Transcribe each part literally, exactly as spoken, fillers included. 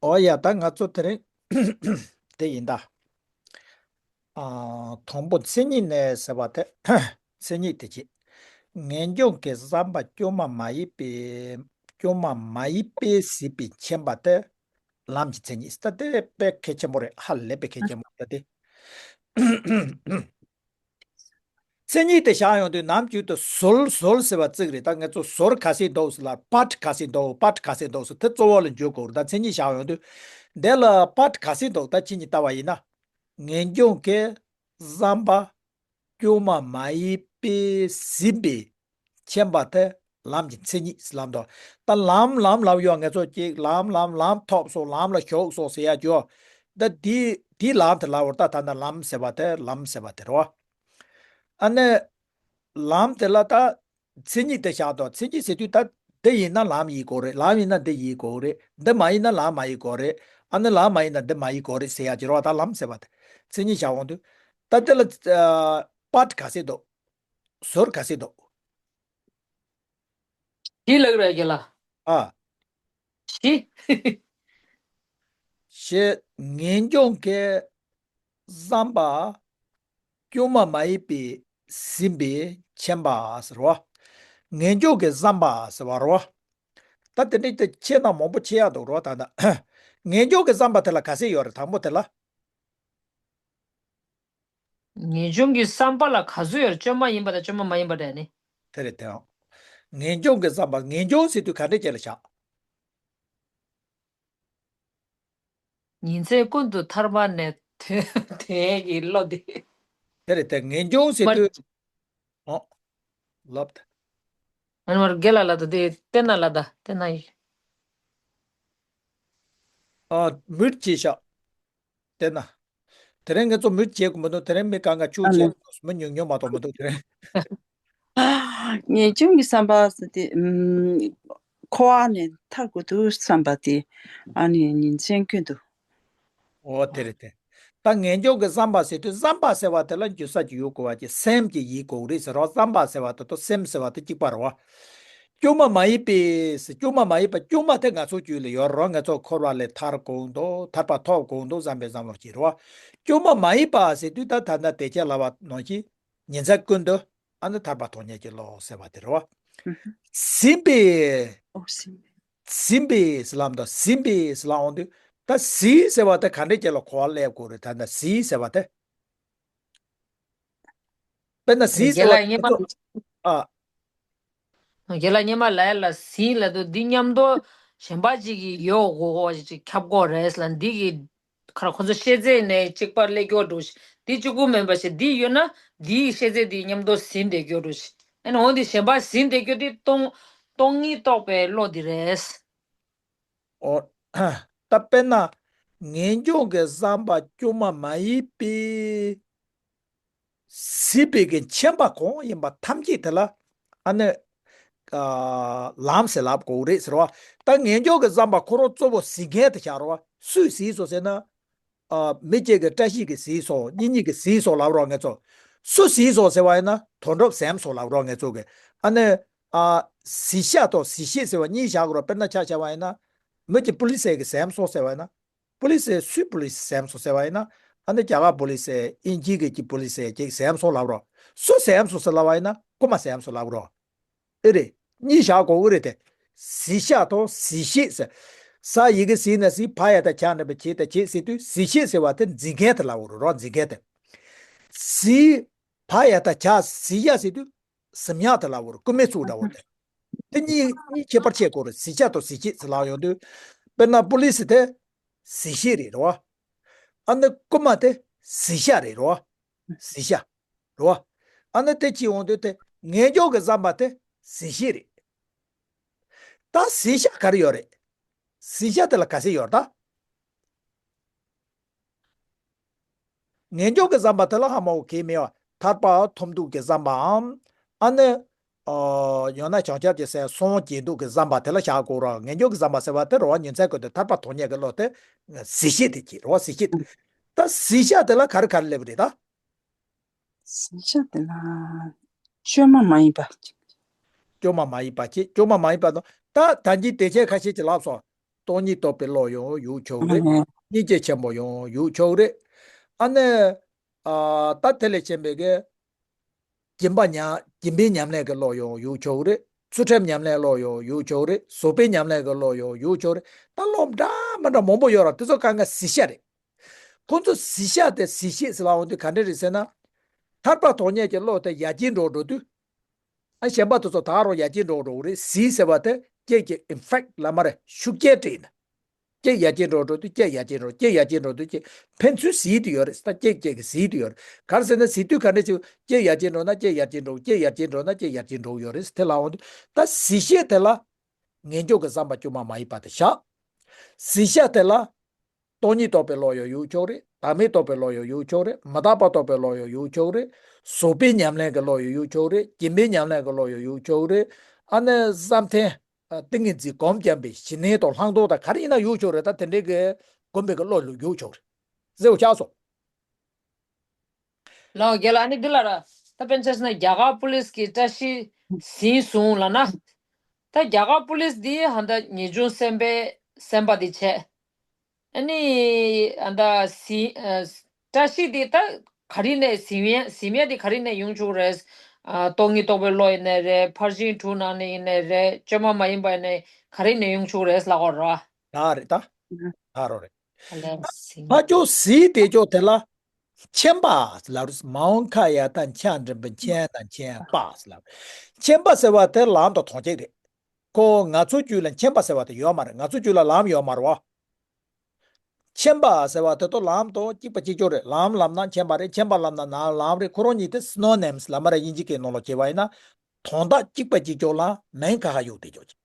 ཨོ་ཡ། ད་ང་ཚོ་དེ་རིང་དེ་ཡིན་ད། ཨ། དང་པོ་མཚན་ཉིད་ནས་ཟེར་བ་དེ། མཚན་ཉིད་དེ་ཅི། ངེས་འབྱུང་གི་བསམ་པ་བཅོས་མ་མ་ཡིན་པའི། བཅོས་མ་མ་ཡིན་པས་ཟིན་པའི་མཁྱེན་པ་དེ་ལམ་གྱི་མཚན་ཉིད། ད་དེ་དཔེ་གལ་ཆེན་པོ་རེད། ཧ་ལས་པའི་གལ་ཆེན་པོ་རེད་ད་དེ། མཚན་ཉིད་དེ་བཞག་ཡོང་དུས་ནམ་རྒྱུན་དུ་ཟོལ་ཟོལ་ཟེར་བ་ཙིག་རེད། ད་ང་ཚོ་ཟོར་ག་ཟིག་འདུག་ཟེར་ལ། པཊ་ག་ཟིག་འདུག་པཊ་ག་ཟིག་འདུག་ཟེར་དེ་གཙོ་བོ་ལ་འཇུག་དགོས་རེད། ད་མཚན་ཉིད་བཞག་ཡོང་དུས་འདི་ལ་པཊ་ག་ཟིག་འདུག་ད་ཁྱེད་ཀྱིས་ལྟ་བ་ཡིན་ན། ངེས་འབྱུང་གི་བསམ་པ་བཅོས་མ་མ་ཡིན་པས་ཟིན་པའི་མཁྱེན་པ་དེ་ལམ་གྱི་མཚན་ཉིད་ཟེར་ལབ་འདུག་ད་ལམ་ལམ་ལབ་ཡོང་ང་ཚོ་གཅིག་ལམ་ལམ་ལམ་ཐོབ་སོང་། ལམ་ལ་ཞུགས་སོང་ཟེར་ཡ་ཅོ། ད་དེ་དེ་ལམ་དེ་ལབ་བར་ད་ད་ནི་ལམ་ཟེར་བ་དེ་ལམ་ཟེར་བ་དེ་རེད་བ། ཨ་ནི་ལམ་དེ་ལ་ད་མཚན་ཉིད་དེ་བཞག་འདུག་མཚན་ཉིད་ཟེར་དུས་ད་འདི་ཡིན་ན་ལམ་ཡིན་དགོས་རེད། ལམ་ཡིན་ན་འདི་ཡིན་དགོས་རེད། འདི་མ་ཡིན་ན་ལམ་མ་ཡིན་དགོས་རེད། ཨ་ནི་ལམ་མ་ཡིན་ན་འདི་མ་ཡིན་དགོས་རེད་ཟེར་ཡ་ཅིག་རེད་བ། ད་ལམ་ཟེར་བ་དེ་མཚན་ཉིད་བཞག་འོང་དུས་ད་དེ་ལ་ཨ་པཊ་ག་ཟེར་འདུག་ཟོར་ག་ཟེར་འདུག་གཞི་ལབ་རེད་རྒན་ལགས། ཨ། གཞི། ཞེས་ངེས་འབྱུང་གི་བསམ་པ་བཅོས་མ་མ་ཡིན་པས་ཟིན་པའི་མཁྱེན་པ་ཟེར་བ། ངེས་འབྱུང་གི་བསམ་པ་ཟེར་བ་རེད་བ། ད་དེ་འདྲ་དེ་ཁྱེད་རྣམས་མང་པོ་ཤེས་ཡག་འདུག་རེད་བ། ད་ལྟ་ངེས་འབྱུང་གི་བསམ་པ་དེ་ལ་ག་ཚོད་ཡོད་རེད། དང་པོ་དེ་ལ། ངེས་འབྱུང་གི་བསམ་པ་ལ་ག་ཚོད་ཡོད་རེད། བཅོས་མ་ཡིན་པ་དང་བཅོས་མ་མ་ཡིན་པ་རེད་ནི། དེ་རེད་དེའང་། ངེས་འབྱུང་གི་བསམ་པ། ངེས་འབྱུང་ཟེར་དུས་ག་འདྲ་ཅིག་ལ་བཞག་ཉིན་མཚན་ཀུན་ཏུ་ཐར་པ་ནི་དོན་དེ་ཡི་བློ་དེ། དེ་རེད་དེ། ངེས་འབྱུང་ཟེར་མ་དུས། ཨོ། ལབ་དེ། ཨ་ནི་མར་རྒན་ལགས་ལ་ད་དེ་བསྟན་ན་ལ་ད་བསྟན་ན་ཡི། ཨ། མུར་ཅི་བཞག་དེ་ན། དེ་རིང་ང་ཚོ་མུར་བྱེད་དགོས་མི་འདུག་དེ་རིང་མི་གང་ག་ཆུ་ཨ་ལེ། བྱེད་མི་ཉུང་ཉུང་མ་གཏོགས་མི་འདུག་དེ་རིང་། ངེས་འབྱུང་གི་བསམ་པ་ཟེར་དེ། ཨམ། འཁོར་བ་ནས་ཐར་དགོས་འདུག་བསམ་པ་དེ། ཨ་ནི་ཉིན་མཚན་ཀུན་ཏུ། འོ་དེ་རེད་དེ། ད་ངེས་འབྱུང་གི་བསམ་པ་ཟེར་དུས་བསམ་པ་ཟེར་བ་དེ་ལ་འཇུག་ས་ཅིག་ཡོད་དགོས་པ་ཅིག་སེམས་ཀྱི་ཡིན་དགོས་རེད་ཟེར་རོ། བསམ་པ་ཟེར་བ་དེ་དང་སེམས་ཟེར་བ་དེ་གཅིག་པ་རེད་བ། བཅོས་མ་མ་ཡིན་པའི་ཟེར། བཅོས་མ་མ་ཡིན་པ། བཅོས་མ་དེ་ང་ཚོ་རྒྱུད་ལ་ཡོད་རེད། ང་ཚོ་འཁོར་བ་ལས་ཐར་དགོས་འདུག་ཐར་པ་ཐོབ་དགོས་འདུག་བསམ་པའི་བསམ་བློ་ཞིག་རེད་བ། བཅོས་མ་མ་ཡིན་པ་ཟེར་དུས་ད་ད་ལྟ་དེ་ཆ་ལབ་པ་ནང་བཞིན་ཉིན་མཚན་ཀུན་ཏུ་ཨ་ནི་ཐར་པ་ཐོབ་ཉེན་གྱི་བློ་ཟེར་བ་དེ་རེད་བ། ཟིན་པའི། ཨོ་ཟིན་པའི། ཟིན་པའི་ཟེར་ལབ་འདུག་ཟིན་པའི་ཟེར་ལབ་འོང་དུས་ད་ཟིན་ཟེར་བ་དེ་ག་འདྲས་ཅིག་ལ་གོ་བ་སླེབས་དགོས་རེད། ད་ལྟ་ཟིན་ཟེར་བ་དེ། དཔེར་ན་ཟིན་ཟེར་བ་རྒན་ལགས་སྙན་པ། ཨ། རྒན་ལགས་སྙན་པ་ལ་ཡ་ལ་ཟིན་ལ་དུ་འདི་མཉམ་དུ་གཞན་པ་ཅིག་གིས་ཡོད་དགོས་ཅིག་ཁྱབ་དགོས་རེད་ལ། འདི་གི་ཁར་ཁོ་ཚོ་ཤེས་ཚད་ནས་གཅིག་པར་སླེབས་ཀྱི་འགྲོ་ཞིག་འདི་གཅིག་པུ་མིན་པ་ཞིག་འདི་ཡོད་ན་འདིའི་ཤེས་ཚད་འདི་མཉམ་དུ་ཟིན་བསྡད་ཀྱི་འགྲོ་ཞིག་ཨ་ནི་འོ་འདི་གཞན་པ་ཟིན་བསྡད་ཀྱི་འདི་སྟོང་སྟོང་ཉིད་རྟོགས་པའི་བློ་འདི་རེད། ཨོ། ད་དཔེར་ན་ངེས་འབྱུང་གི་བསམ་པ་བཅོས་མ་མ་ཡིན་པའི་ཟིན་པའི་གི་མཁྱེན་པ་གང་ཡིན་པ་ཐམས་ཅད་དེ་ལ་ཨ་ནི། ཨ། ལམ་ཟེར་ལབ་དགོས་རེད་ཟེར་བ། ད་ངེས་འབྱུང་གི་བསམ་པ་ཁོ་རང་གཙོ་བོ་ཟིན་མཁན་དེ་ཆགས་རེད་བ། སུས་ཟིན་སོང་ཟེར་ན། ཨ། མི་གཅིག་གིས་བཀྲ་ཤིས་ཀྱིས་ཟིན་སོང་། གཉེན་ཉེ་གིས་ཟིན་སོང་ལབ་རོགས་ངེས་ཚོ། སུ་ཟིན་སོང་ཟེར་བ་ཡིན་ན་དོན་གྲུབ་ཟིན་སོང་ལབ་རོགས་ངེས་ཚོ་གིས། ཨ་ནི། ཨ། ཟིན་ཤག་དང་ཟིན་ཤེས་ཟེར་བ་གཉིས་བཞག་དགོས་རེད། དཔེར་ན་ཆ་བཞག་པ་ཡིན་ན། མི་གཅིག་པུ་ལི་སི་གིས་ཟིན་སོང་ཟེར་བ་ཡིན་ན། པུ་ལི་སི་སུས་པུ་ལི་སི་ཟིན་སོང་ཟེར་བ་ཡིན་ན། ཨ་ནི་རྒྱ་གར་པུ་ལི་སི། དབྱིན་ཇི་གི་གཅིག་པུ་ལི་སི་གཅིག་ཟིན་སོང་ལབ་རོགས། སུ་ཟིན་སོང་ཟེར་ལབ་པ་ཡིན་ན་རྐུན་མ་ཟིན་སོང་ལབ་རོགས། ཨེ་རེད། གཉིས་བཞག་དགོས་ཨེ་རེད་དེ། ཟིན་ཤག་དང་ཟིན་ཤེས་ཟེར། ཟ་ཡི་གེ་ཟི་ན་ཟིན། བ་ཡ་བཏགས་བྱ་འགྲེང་བུ་བྱེ་ད་བྱེད་ཟེར་དུས་ཟིན་ཤེས་ཟེར་བ་དེ་ཟིན་མཁན་དེ་ལབ་དགོས་རེད་རོ། ཟིན་མཁན་དེ། ཟིན། བ་ཡ་བཏགས་བྱ་ཟིན་ཡ་ཟེར་དུས་ཟིན་ཡ་དེ་ལབ་དགོས་རེད། རྐུན་མའི་ཚུལ་འདྲ་བོ་དེ། དེ་གཉིས་གཉིས་ཁྱད་པར་ཕྱེ་དགོས་རེད། ཟིན་ཤག་དང་ཟིན་ཤེས་ཟེར་ལབ་ཡོང་དུས། དཔེར་ན་པུ་ལི་སི་དེ་ཟིན་ཤེས་རེད་རོ། ཨ་ནི་རྐུན་མ་དེ་ཟིན་ཤག་རེད་རོ། ཟིན་ཤག་རེད་བ། ཨ་ནི་དེ་ཅི་འོང་དུས་དེ་ངེས་འབྱུང་གི་བསམ་པ་དེ་ཟིན་ཤེས་རེད། ད་ཟིན་ཤག་ག་རེ་ཡོད་རེད། ཟིན་ཤག་དེ་ལ་ག་ཚད་ཡོད་རེད་ད། ངེས་འབྱུང་གི་བསམ་པ་དེ་ལ་ཧ་མ་གོ་གེ་མེད་བ། ཐར་པ་ཐོབ་འདོད་ཀྱི་བསམ་པའམ། ཨ་ནི། ཨ། ཡང་ན་བྱང་ཆུབ་ཀྱི་སེམས་སངས་རྒྱས་འདོད་ཀྱི་བསམ་པ་དེ་ལ་བཞག་དགོས་ར། ངེས་འབྱུང་གི་བསམ་པ་ཟེར་བ་དེ་རེད་བ། ཉིན་མཚན་ཀུན་ཏུ་ཐར་པ་ཐོབ་ཉེན་གྱི་བློ་དེ་ཟིན་ཤེས་དེ་ཅིག་རེད་བ། ཟིན་ཤེས་དེ། ད་ཟིན་ཤག་དེ་ལ་ག་རེ་ག་རེ་སླེབས་རེད་ད། ཟིན་ཤག་དེ་ལ་བཅོས་མ་མ་ཡིན་པ། བཅོས་མ་མ་ཡིན་པ་ཅིག་བཅོས་མ་མ་ཡིན་པ་དང་ ད་ད་གིན་དེ་ཆ་ཁ་ཤས་ཀྱིས་ལབ་སོང་། སྟོང་ཉིད་རྟོགས་པའི་བློ་ཡང་ཡོང་ཆོག་རེད། ཨ་ནི། སྙིང་རྗེ་ཆེན་པོ་ཡང་ཡོང་ཆོག་རེད། ཨ་ནི། ཨ། ད་དེ་ལས་གཞན་པའི་གི། སྦྱིན་པ་ཉམས། སྦྱིན་པའི་ཉམས་ལེན་གྱི་བློ་ཡང་ཡོང་ཆོག་རེད། ཚུལ་ཁྲིམས་ཉམས་ལེན་བློ་ཡང་ཡོང་ཆོག་རེད། བཟོད་པའི་ཉམས་ལེན་གྱི་བློ་ཡང་ཡོང་ཆོག་རེད། ད་བློ་འདྲ་མི་འདྲ་མང་པོ་ཡོད་ར། དེ་ཚོ་གང་ག་གཟིགས་ཞིབ་རེད། ཁོང་ཚོ་གཟིགས་ཞིབ་དེ་གཟིགས་ཞིབ་ཟེར་ལབ་ཡོང་དུས་ག་འདྲ་རེད་ཟེར་ན། ཐར་པ་དོན་གཉེར་གྱི་བློ་དེ་ཡར་རྒྱས་འགྲོ་འགྲོ་དུས། ཨ། གཞན་པ་དེ་ཚོ་ད་རུང་ཡར་རྒྱས་འགྲོ་འགྲོ་གི་རེད། གཟིགས་ཟེར་བ་དེ་ཁྱེད་ཀྱི་ཨི་ཕེག་ལབ་མ་རེད། ཤུགས་རྐྱེན་སྤྲད་ན། ཁྱེད་ཡར་རྒྱས་འགྲོ་འགྲོ་དུས། ཁྱེད་ཡར་རྒྱས་འགྲོ། ཁྱེད་ཡར་རྒྱས་འགྲོ་དུས། ཁྱེད་ཕན་ཚུན་གཟིགས་དུས་ཡོད་རེད། ད་ཁྱེད་ཁྱེད་ཀྱི་གཟིགས་དུས་ཡོད་རེད། ག་རེ་ཟེར་ན་གཟིགས་དུས་ག་འདྲ་ཅིག་ཁྱེད་ཡར་རྒྱས་འགྲོ་ན་ཁྱེད་ཡར་རྒྱས་འགྲོ། ཁྱེད་ཡར་རྒྱས་འགྲོ་ན་ཁྱེད་ཡར་རྒྱས་འགྲོ་ཡོད་རེད། དེ་ལབ་ཡོང་དུས་ད་གཟིགས་ཞིབ་དེ་ལ་ངེས་འབྱུང་གི་བསམ་པ་དཀྱུས་མ་མ་ཡིན་པ་དེ་བཞག་གཟིགས་ཞིབ་དེ་ལ་སྟོང་ཉིད་རྟོགས་པའི་བློ་ཡང་ཡོང་ཆོག་རེད། བདག་མེད་རྟོགས་པའི་བློ་ཡང་ཡོང་ཆོག་རེད། མི་རྟག་པ་རྟོགས་པའི་བློ་ཡང་ཡོང་ཆོག་རེད། བཟོད་པའི་ཉམས་ལེན་གྱི་བློ་ཡང་ཡོང་ཆོག་རེད། སྦྱིན་པའི་ཉམས་ལེན་གྱི་བློ་ཡང་ཡོང་ཆོག་རེད། ཨ་ནི་བསམ་གཏན། ཨ། ཏིང་ངེ་འཛིན་སྒོམ་སྦྱངས་པའི་ཞི་གནས་དང་ལྷག་མཐོང་དང་ག་རེ་ཡིན་ན་ཡོང་ཆོག་རེད། ད་དེ་འདྲའི་གི་སྒོམ་པའི་གི་བློ་ལ་ཡོང་ཆོག་རེད། ཟེར་བ་ཆགས་སོང་། ལགས་རྒན་ལགས། ཨ་ནི་འདི་ལ་ར། ད་དཔེར་ན་ཆ་བཞག་ན་རྒྱ་གར་པུ་ལིས་ཀྱིས་བཀྲ་ཤིས་ཟིན་སོང་ལབ་ན། ད་རྒྱ་གར་པུ་ལིས་འདི་ཧ་ད་ངེས་འབྱུང་སེམས་དཔའི་སེམས་པ་འདི་བྱས། ཨ་ནི། ཨ། ད་ཟིན། ཨ། བཀྲ་ཤིས་འདི་ད་ག་རེ་ནས་ཟིན་ཡས། ཟིན་ཡས་འདི་ག་རེ་ནས་ཡོང་ཆོག་རེད། ཨ། སྟོང་ཉིད་རྟོགས་པའི་བློ་ཡིན་ནའི་རེད། ཕར་ཕྱིན་དྲུག་ནང་ནས་ཡིན་ནའི་རེད། བཅོས་མ་མ་ཡིན་པ་ཡིན་ནའི་ག་རེ་ནས་ཡོང་ཆོག་རེད་ལབ་དགོས་རེད་བ། ད་རེད་ད། ད་རོ་རེད། ཨ་ལས་ཟིན། ཕ་ཅོ་ཟིན་དེ་ཅོ་དེ་ལ། མཁྱེན་པ་ལབ་རེད། མ་འོངས་ཁ་ཡ་ད་མཁྱེན་འདྲེན་པ་མཁྱེན་དང་མཁྱེན་པ་ལབ། མཁྱེན་པ་ཟེར་བ་དེ་ལམ་དང་དོན་གཅིག་རེད། ཁོ་ང་ཚོའི་རྒྱུད་ལ་མཁྱེན་པ་ཟེར་བ་དེ་ཡོད་མ་རེད། ང་ཚོའི་རྒྱུད་ལ་ལམ་ཡོད་མ་རེད་བ། མཁྱེན་པ་ཟེར་བ་དེ་ཚོ་ལམ་དང་གཅིག་པ་གཅིག་རྐྱང་རེད། ལམ་ལབ་ན་མཁྱེན་པ་རེད། མཁྱེན་པ་ལབ་ན་ནང་ལམ་རེད། ཁོ་རང་གཉིས་དེ་སི་ནོ་ནིམ་སི་ལབ་མ་རེད། དབྱིན་ཇི་སྐད་ནང་ལོགས་བྱས་པ་ཡིན་ན། དོན་དག་གཅིག་པ་གཅིག་རྐྱང་ལ་མིང་ཁ་ཁ་གཡུག་དེ་ཅོག་ཅིག་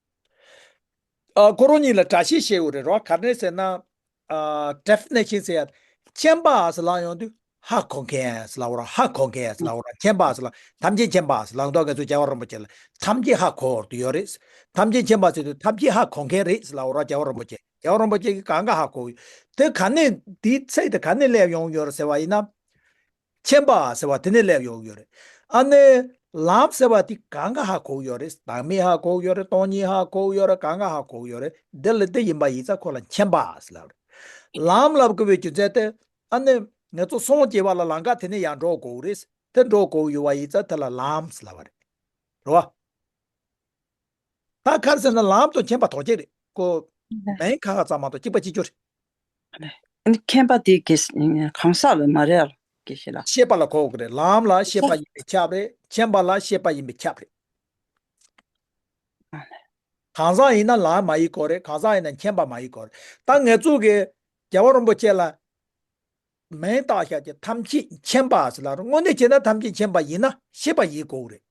ཨ། ཁོ་རང་གཉིས་ལ་འདྲ་ཤེས་བྱེད་དགོས་རེད་རོ། ག་རེ་ཟེར་ན། ཨ། ཌེ་ཕི་ནེ་ཤན་ཟེར་ཡ། མཁྱེན་པ་ཟེར་ལབ་ཡོང་དུས་ཧ་གོ་མཁན་ཟེར་ལབ་ར། ཧ་གོ་མཁན་ཟེར་ལབ་ར། མཁྱེན་པ་ཟེར་ལབ། ཐམས་ཅད་མཁྱེན་པ་ཟེར་ལབ་མདོག་ང་ཚོ་རྒྱལ་བ་རིན་པོ་ཆེ་ལ་ཐམས་ཅད་ཧ་གོ་དུ་ཡོད་རེད། ཐམས་ཅད་མཁྱེན་པ་ཟེར་དུས་ཐམས་ཅད་ཧ་གོ་མཁན་རེད་ཟེར་ལབ་ར། རྒྱལ་བ་རིན་པོ་ཆེ། རྒྱལ་བ་རིན་པོ་ཆེ་གིས་གང་ག་ཧ་གོ། དེ་ག་ནས་འདིའི་ཚིག་དེ་ག་ནས་སླེབས་ཡོང་ཡོད་རེད་ཟེར་བ་ཡིན་ན། མཁྱེན་པ་ཟེར་བ་དེ་ནས་སླེབས་ཡོང་གི་ཡོད་རེད། ཨ་ནི། ལམ་ཟེར་བ་དེ་གང་ག་ཧ་གོ་གི་ཡོད་རེད། བདག་མེད་ཧ་གོ་གི་ཡོད་རེད། སྟོང་ཉིད་ཧ་གོ་གི་ཡོད་རེད། གང་ག་ཧ་གོ་གི་ཡོད་རེད། འདི་ལ་འདི་ཡིན་པ་ཡིན་ཙང་ཁོ་ལ་མཁྱེན་པ་ཟེར་ལབ་རེད། ལམ་ལབ་དགོས་པའི་རྒྱུ་མཚན་དེ། ཨ་ནི། ང་ཚོ་སངས་རྒྱས་པ་ལ་ལམ་ཁ་དེ་ནས་ཡར་འགྲོ་དགོས་རེད། དེ་འགྲོ་དགོས་ཡོད་པ་ཡིན་ཙང་དེ་ལ་ལམ་ཟེར་ལབ་པ་རེད། རེད་བ། ད་ག་རེ་ཟེར་ན་ལམ་དང་མཁྱེན་པ་དོན་གཅིག་རེད་ཀོ། ལགས། མིང་ཁ་ཁ་ཙམ་མ་གཏོགས་གཅིག་པ་གཅིག་རྐྱང་རེད། ལགས། ཨ་ནི་མཁྱེན་པ་དེ་གེ་གང་ཟག་ལ་མ་རེད་ཨ། དགེ་བཤེས་ལགས། ཤེས་པ་ལ་གོ་དགོས་རེད། ལམ་ལ་ཤེས་པ་ཡིན་པས་ཁྱབ་རེད། མཁྱེན་པ་ལ་ཤེས་པ་ཡིན་པས་ཁྱབ་རེད། ཨ་ལས། གང་ཟག་ཡིན་ན་ལམ་མ་ཡིན་དགོས་རེད། གང་ཟག་ཡིན་ན་མཁྱེན་པ་མ་ཡིན་དགོས་རེད། ད་ང་ཚོ་གི་རྒྱལ་བ་རིན་པོ་ཆེ་ལ་མིང་བཏགས་བཞག་ཅིག་ཐམས་ཅད་མཁྱེན་པ་ཟེར་ལབ་རེད། དངོས་གནས་བྱས་ན་ཐམས་ཅད་མཁྱེན་པ་ཡིན་ན་ཤེས་པ་ཡིན་དགོས་རེད།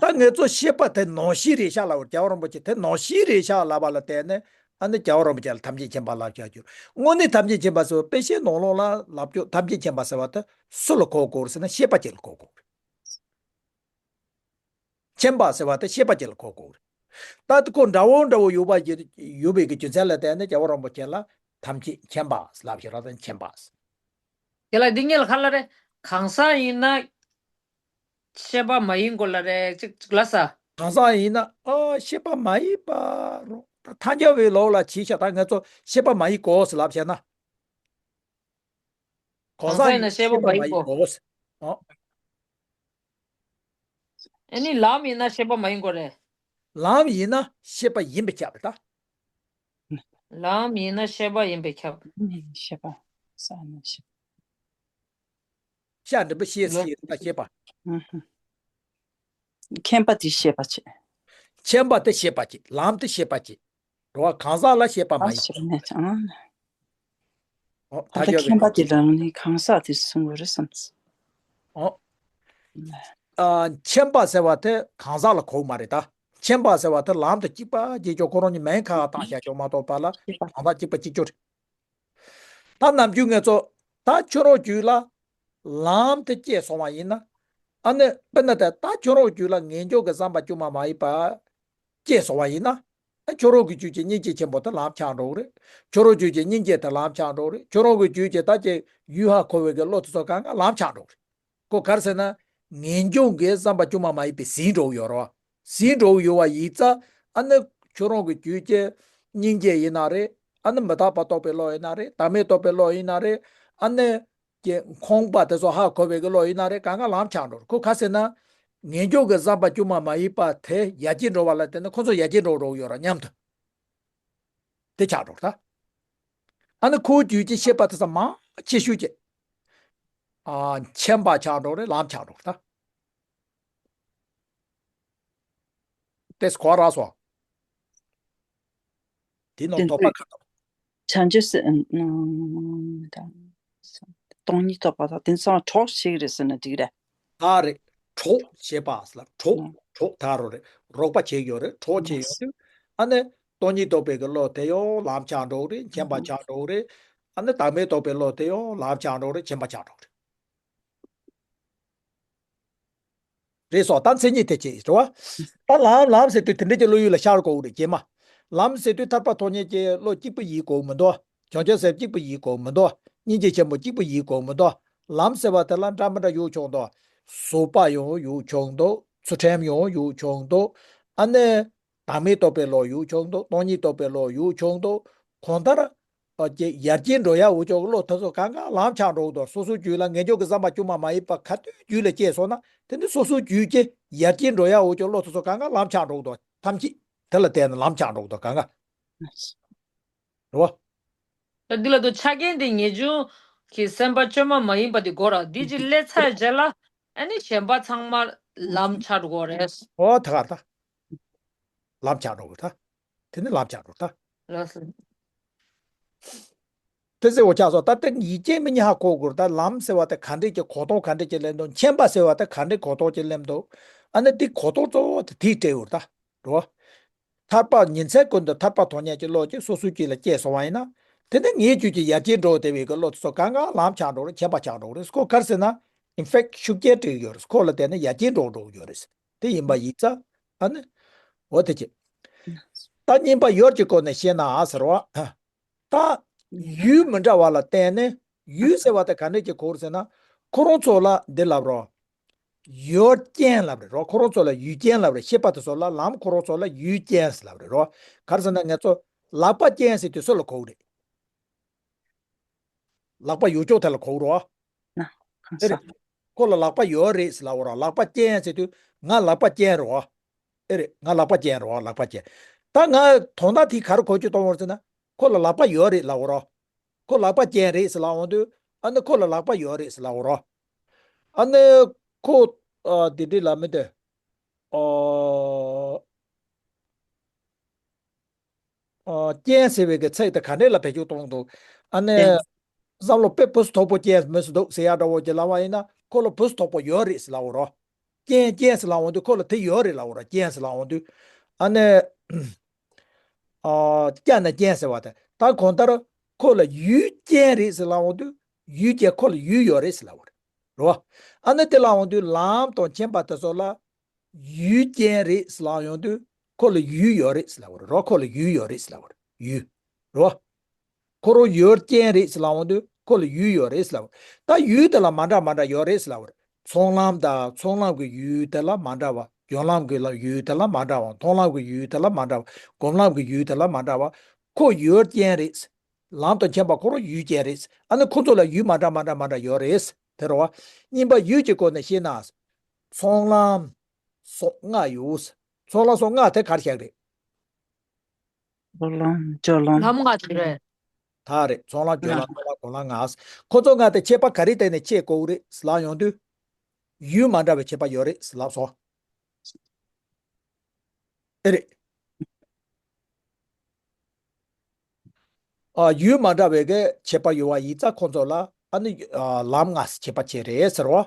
ད་ང་ཚོ་ཤེས་པ་དེ་ནང་བཞིན་རེད་ཤག་ལབ་པ་རེད། རྒྱལ་བ་རིན་པོ་ཆེ་དེ་ནང་བཞིན་རེད་ཤག་ལབ་པ་ལ་བརྟེན་ནས་ཨ་ནི་རྒྱལ་བ་རིན་པོ་ཆེ་ལ་ཐམས་ཅད་མཁྱེན་པ་ལབ་བཞག་རྒྱུ། དངོས་གནས་ཐམས་ཅད་མཁྱེན་པ་ཟེར་བ་དཔེ་ཆའི་ནང་ལོགས་ལ་ལབ་རྒྱུ། ཐམས་ཅད་མཁྱེན་པ་ཟེར་བ་དེ་སུ་ལ་གོ་དགོས་རེད་ཟེར་ན་ཤེས་པ་ཅིག་ལ་གོ་དགོས་རེད། མཁྱེན་པ་ཟེར་བ་དེ་ཤེས་པ་ཅིག་ལ་གོ་དགོས་རེད། ད་དེ་ཁོ་འདྲ་བོ་འདྲ་བོ་ཡོད་པ་ཡོད་ཡོད་པའི་གི་རྒྱུ་མཚན་ལ་བརྟེན་ནས་རྒྱལ་བ་རིན་པོ་ཆེ་ལ་ཐམས་ཅད་མཁྱེན་པ་ལབ་ཞེས་ར། ད་མཁྱེན་པ། དེ་ལ་འདི་གཉིས་ལ་ཁ་ལ་རེ་གང་ཟག་ཡིན་ན་ཤེས་པ་མ་ཡིན་དགོས་ལ་རེ་ཅིག་ཅིག་ལ་ས། གང་ཟག་ཡིན་ན་ཨ་ཤེས་པ་མ་ཡིན་པ་རུང་ད་ཐལ་འགྱུར་བའི་ལོགས་ལ་ཕྱིན་ཤག་ད་ང་ཚོ་ཤེས་པ་མ་ཡིན་དགོས་ཟེར་ལབ་བྱས་ན། གང་ཟག་ཡིན་ན་ཤེས་པ་མ་ཡིན་དགོས། ཨ། ཨ་ནི་ལམ་ཡིན་ན་ཤེས་པ་མ་ཡིན་དགོས་རེད། ལམ་ཡིན་ན་ཤེས་པ་ཡིན་པས་ཁྱབ་རེད་ད། ལམ་ཡིན་ན་ཤེས་པ་ཡིན་པས་ཁྱབ། ཤེས་པ། ས་ནི་ཤེས། ཤ་འགྲེང་བུ་ཤེས་ལ། ཤེས་ད་ཤེས་པ། ཨུ་ཧུ། མཁྱེན་པ་དེ་ཤེས་པ་བྱེད། མཁྱེན་པ་དེ་ཤེས་པ་བྱེད། ལམ་དེ་ཤེས་པ་བྱེད། རེད་བ། གང་ཟག་ལ་ཤེས་པ་མ་ཨ་ཡིན། ཤེས་ནས་ཀྱང་། ཨོ། ད་ཐག་ཆོད་མཁྱེན་པ་རེད། དེ་རང་ནི་གང་ཟག་དེ་གསུང་གི་རེད་བསམ། ཨོ། ཨ། མཁྱེན་པ་ཟེར་བ་དེ་གང་ཟག་ལ་གོ་གི་མ་རེད་ད། མཁྱེན་པ་ཟེར་བ་དེ་ལམ་དང་གཅིག་པ་གཅིག་རྐྱང་ཁོ་རང་གཉིས་མིང་ཁ་ཁ་བཏགས་བཞག་རྐྱང་མ་གཏོགས་པ་ལ་ཤེས་པ། གང་ཟག་གཅིག་པ་གཅིག་རྐྱང་རེད། ད་ནམ་རྒྱུན་ང་ཚོ་ད་ཁྱོད་རང་རྒྱུད་ལ་ལམ་དེ་སྐྱེས་སོང་བ་ཡིན་ན། ཨ་ནི་དཔེར་ན་ད་ད་ཁྱོད་རང་རྒྱུད་ལ་ངེས་འབྱུང་གི་བསམ་པ་དཀྱུས་མ་མ་ཡིན་པ་སྐྱེས་སོང་བ་ཡིན་ན། ཨ། ཁྱོད་རང་གི་རྒྱུད་ཀྱི་སྙིང་རྗེ་ཆེན་པོ་དེ་ལམ་ཆགས་འགྲོ་གི་རེད། ཁྱོད་རང་རྒྱུད་ཀྱི་སྙིང་རྗེ་དེ་ལམ་ཆགས་འགྲོ་གི་རེད། ཁྱོད་རང་གི་རྒྱུད་ཀྱི་ད་ཀྱི་ཡུལ་ཧ་གོ་བའི་གི་བློ་དེ་ཚོ་གང་ག་ལམ་ཆགས་འགྲོ་གི་རེད། ཁོ་ག་རེ་ཟེར་ན། ངེས་འབྱུང་གི་བསམ་པ་དཀྱུས་མ་མ་ཡིན་པའི་ཟིན་འགྲོ་གི་ཡོད་རེད་བ། ཟིན་འགྲོ་གི་ཡོད་པ་ཡིན་ཙང་། ཨ་ནི་ ཁྱོད་རང་གི་རྒྱུད་ཀྱི་སྙིང་རྗེ་ཡིན་ན་རེད། ཨ་ནི་མི་རྟག་པ་རྟོགས་པའི་བློ་ཡིན་ན་རེད། བདག་མེད་རྟོགས་པའི་བློ་ཡིན་ན་རེད། ཨ་ནི་ཀྱི་ཁོང་པ་དེ་ཚོ་ཧ་གོ་བའི་གི་བློ་ཡིན་ན་རེད། གང་ག་ལམ་ཆགས་འགྲོ་རེད། ཁོ་ག་ཟེར་ན། ངེས་འབྱུང་གི་བསམ་པ་དཀྱུས་མ་མ་ཡིན་པ་དེ་ཡར་རྒྱས་འགྲོ་བ་ལ་བརྟེན་ནས་ཁོ་ཚོ་ཡར་རྒྱས་འགྲོ་འགྲོ་གི་ཡོད་ར་སྙམ་དུ། དེ་ཆགས་འགྲོ་རེད་ད། ཨ་ནི་ཁོའི་རྒྱུད་ཀྱི་ཤེས་པ་དེ་ཚོ་མང་ཆེ་ཤོས་ཀྱི། ཨ། མཁྱེན་པ་ཆགས་འགྲོ་རེད། ལམ་ཆགས་འགྲོ་རེད་ད། དེས་གོ་ར་སོ། དེ་ནང་དེ་དོགས་པ་ག་རེ་འདུག་བྱང་ཆུབ་སེམས། ཨ། སྟོང་ཉིད་རྟོགས་པ་དང་དེང་སང་གྲོགས་ཤིག་རེད་ཟེར་ན་འགྲིག་རེད། ད་རེད། གྲོགས་ཞེས་པ་ལ་གྲོགས་ཨ། གྲོགས་ད་རོ་རེད། རོགས་པ་བྱེད་ཡོད་རེད། གྲོགས་བྱེད་ཡོད་དུས། ཨ་ནི་སྟོང་ཉིད་རྟོགས་པའི་གི་བློ་དེ་ཡང་ལམ་ཆགས་འགྲོ་རེད། མཁྱེན་པ་ཆགས་འགྲོ་རེད། ཨ་ནི་བདག་མེད་རྟོགས་པའི་བློ་དེ་ཡང་ལམ་ཆགས་འགྲོ་རེད། མཁྱེན་པ་ཆགས་འགྲོ་རེད། རེད་སོ། ད་མཚན་ཉིད་དེ་ཅི་རེད་བ། ད་ལམ་ལམ་ཟེར་དུས་དེ་འདྲ་གྱི་བློ་ཡུལ་ལ་ཤར་དགོས་རེད་རྗེས་མ། ལམ་ཟེར་དུས་ཐར་པ་ཐོབ་མཁན་གྱི་བློ་གཅིག་པུ་ཡིན་དགོས་མི་འདུག་བྱང་ཆུབ་སེམས་གཅིག་པུ་ཡིན་དགོས་མི་འདུག་སྙིང་རྗེ་ཆེན་པོ་གཅིག་པུ་ཡིན་དགོས་མི་འདུག་ལམ་ཟེར་བ་དེ་ལ་འདྲ་མི་འདྲ་ཡོད་ཆོག་འདུག་ཟུག་པ་ཡང་ཡོད་ཆོག་འདུག་ཚུལ་ཁྲིམས་ཡང་ཡོད་ཆོག་འདུག་ཨ་ནི། བདག་མེད་རྟོགས་པའི་བློ་ཡོད་ཆོག་འདུག་སྟོང་ཉིད་རྟོགས་པའི་བློ་ཡོད་ཆོག་འདུག་གང་ལྟར། ཨ། ཀྱི་ཡར་རྒྱས་འགྲོ་ཡ་འོ་ཅོག་བློ་དེ་ཚོ་གང་ག་ལམ་ཆགས་འགྲོ་གི་འདུག་སོ་སོའི་རྒྱུད་ལ་ངེས་འབྱུང་གི་བསམ་པ་དཀྱུས་མ་མ་ཡིན་པ་ག་དུས་རྒྱུད་ལ་སྐྱེས་སོང་ན། དེ་ནི་སོ་སོའི་རྒྱུད་ཀྱི་ཡར་རྒྱས་འགྲོ་ཡ་འོ་ཅོག་བློ་དེ་ཚོ་གང་ག་ལམ་ཆགས་འགྲོ་གི་འདུག་ཐམས་ཅད་དེ་ལ་བརྟེན་ནས་ལམ་ཆགས་འགྲོ་གི་འདུག་གང་ག་རེད་བ། ད་འདི་ལ་དུ་ཆ་རྐྱེན་དེ་ངེས་འབྱུང་གི་སེམས་པ་བཅོས་མ་མ་ཡིན་པ་དེ་དགོས་ར། འདི་ཅིག་སླེབས་ཚར་རྗེས་ལ་ཨ་ནི་གཞན་པ་ཚང་མ་ལམ་ཆགས་འགྲོ་གི་རེད། ཨོ་ད་ག་ད། ལམ་ཆགས་འགྲོ་གི་ད། དེ་ནི་ལམ་ཆགས་འགྲོ་ད། ལགས་སོ། དེ་ཚེ་འོ་ཆགས་སོ། ད་དེ་ཡིད་ཅན་མི་ཉག་ཧ་གོ་དགོས་རེད། ད་ལམ་ཟེར་བ་དེ་ག་འདྲས་ཀྱི་གོ་རྟོགས་ག་འདྲས་ཀྱི་སླེབས་འདུག་མཁྱེན་པ་ཟེར་བ་དེ་ག་འདྲས་གོ་རྟོགས་ཀྱི་སླེབས་འདུག་ཨ་ནི་དེ་གོ་རྟོགས་གཙོ་བོ་དེ་དེས་སྤྲད་ཡོད་རེད་ད། རེད་བ། ཐར་པ་ཉིན་མཚན་ཀུན་ཏུ་ཐར་པ་མཐོང་མཁན་གྱི་བློ་ཅིག་སོ་སོའི་རྒྱུད་ལ་སྐྱེས་སོང་བ་ཡིན་ན། དེ་ནི་ངའི་རྒྱུད་ཀྱི་ཡར་རྒྱས་འགྲོ་བསྡད་པའི་གི་བློ་དེ་ཚོ་གང་ག་ལམ་ཆགས་འགྲོ་རེད། མཁྱེན་པ་ཆགས་འགྲོ་རེད། ཁོ་ག་རེ་ཟེར་ན། ཨིན་ཕེག་ཤུགས་རྐྱེན་སྤྲད་ཡོད་རེད། ཁོ་ལ་བརྟེན་ནས་ཡར་རྒྱས་འགྲོ་འགྲོ་གི་ཡོད་རེད། དེ་ཡིན་པ་ཡིན་ཙང་། ཨ་ནི། འོ་དེ་ཅི། ད་གཉིས་པ་ཡུལ་གྱི་སྒོ་ནས་བཤད་ན་ཟེར་བ། ད། ཡུལ་མི་འདྲ་བ་ལ་བརྟེན་ནས་ཡུལ་ཟེར་བ་དེ་ག་འདྲས་ཀྱི་གོ་རེད་ཟེར་ན། ཁོ་རང་ཚོ་ལ་འདི་ལབ་རོགས། ཡུལ་ཅན་ལབ་རེད་རོ། ཁོ་རང་ཚོ་ལ་ཡུལ་ཅན་ལབ་རེད། ཤེས་པ་དེ་ཚོ་ལ་ལམ་ཁོ་རང་ཚོ་ལ་ཡུལ་ཅན་ཟེར་ལབ་རེད་རོ། ག་རེ་ཟེར་ན་ང་ཚོ་ལག་པ་ཅན་ཟེར་དུས་སུ་ལ་གོ་གི་རེད། ལག་པ་ཡོད་ཅོག་དེ་ལ་གོ་གི་རོ། ན། གང་ཨེ་རེད། ས། ཁོ་ལ་ལག་པ་ཡོད་རེད་ཟེར་ལབ་རོ། ལག་པ་ཅན་ཟེར་དུས་ང་ལག་པ་ཅན་རོ། ཨེ་རེད། ང་ལག་པ་ཅན་རོ། ལག་པ་ཅན། ད་ང་དོན་དག་དེ་ག་རེ་གོ་རྒྱུ་གཏོང་བར་ཟེར་ན། ཁོ་ལ་ལག་པ་ཡོད་རེད་ལབ་རོ། ཁོ་ལག་པ་ཅན་རེད་ཟེར་ལབ་འོང་དུས། ཨ་ནི་ཁོ་ལ་ལག་པ་ཡོད་རེད་ཟེར་ལབ་འོང་རོ། ཨ་ནི་ཁོ། ཨ། དེ་འདྲས་ལབ་མི་འདོད། ཨ། ཨ། ཅན་ཟེར་བའི་གི་ཚིག་དེ་ག་འདྲས་ལ་བེད་སྤྱོད་གཏོང་འདུག་ཨ་ནི། ཅན། བསམ་བློ་དཔེ་བུ་སུ་དོག་པོ་ཅན་མི་སུ་འདུག་ཟེར་ཡ་འདྲ་བོ་ཅིག་ལབ་པ་ཡིན་ན། ཁོ་ལ་བུ་སུ་དོག་པོ་ཡོད་རེད་ཟེར་ལབ་འོང་རོ། ཅན་ཅན་ཟེར་ལབ་འོང་དུས་ཁོ་ལ་དེ་ཡོད་རེད་ལབ་འོང་རོ། ཅན་ཟེར་ལབ་འོང་དུས། ཨ་ནི། ཨ། ཅན་ན་ཅན་ཟེར་བ་དེ། ད་གང་ལྟར་ཁོ་ལ་ཡུལ་ཅན་རེད་ཟེར་ལབ་འོང་དུས། ཡུལ་ཅན་ཁོ་ལ་ཡུལ་ཡོད་རེད་ཟེར་ལབ་འོང་རེད། རེད་བ། ཨ་ནི་དེ་ལབ་འོང་དུས་ལམ་དང་མཁྱེན་པ་དེ་ཚོ་ལ། ཡུལ་ཅན་རེད་ཟེར་ལབ་ཡོང་དུས་ཁོ་ལ་ཡུལ་ཡོད་རེད་ཟེར་ལབ་པ་རེད་རོ། ཁོ་ལ་ཡུལ་ཡོད་རེད་ཟེར་ལབ་པ་རེད། ཡུལ། རོ། ཁོ་རང་ཡུལ་ཅན་རེད་ཟེར་ལབ་ཡོང་དུས་ཁོ་ལ་ཡུལ་ཡོད་རེད་ཟེར་ལབ་པ་རེད། ད་ཡུལ་དེ་ལ་མ་འདྲ་མ་འདྲ་ཡོད་རེད་ཟེར་ལབ་པ་རེད། ཚོང་ལམ་དང་ཚོང་ལམ་གྱི་ཡུལ་དེ་ལ་མ་འདྲ་བ། རྒྱང་ལམ་གྱི་ལམ་ཡུལ་དེ་ལ་མ་འདྲ་བ། མཐོང་ལམ་གྱི་ཡུལ་དེ་ལ་མ་འདྲ་བ། སྒོམ་ལམ་གྱི་ཡུལ་དེ་ལ་མ་འདྲ་བ། ཁོ་ཡུལ་ཅན་རེད། ལམ་དང་མཁྱེན་པ་ཁོ་རང་ཡུལ་ཅན་རེད། ཨ་ནི་ཁོ་ཚོ་ལ་ཡུལ་མ་འདྲ་མ་འདྲ་མ་འདྲ་ཡོད་རེད། དེ་རེད་བ། གཉིས་པ་ཡུལ་གྱི་སྒོ་ནས་བཤད་ན། ཚོང་ལམ། སོགས་ལྔ་ཡོད། ཚོང་ལམ་སོགས་ལྔ་དེ་ག་རེ་བཞག་རེད། སྒོམ་ལམ་སྦྱོར་ལམ། ལམ་ལྔ་དེ་རེད། ད་རེད། ཚོང་ལམ་སྦྱོར་ལམ། ལྔ། སྨོན་ལམ། སྒོམ་ལམ། ལྔ། ཁོ་ཚོ་ལྔ་དེ་ཁྱད་པར་ག་རེ་བརྟེན་ནས་ཕྱེ་དགོས་རེད་ལབ་ཡོང་དུས། ཡུལ་མ་འདྲ་བའི་ཁྱད་པར་ཡོད་རེད་ལབ་སོང་། ཨེ་རེད། ཨ། ཡུལ་མ་འདྲ་བའི་གི་ཁྱད་པར་ཡོད་པ་ཡིན་ཙང་ཁོ་ཚོ་ལ་ཨ་ནི། ཨ། ལམ་ལྔ་ཁྱད་པར་ཕྱེ་རེད་ཟེར་བ།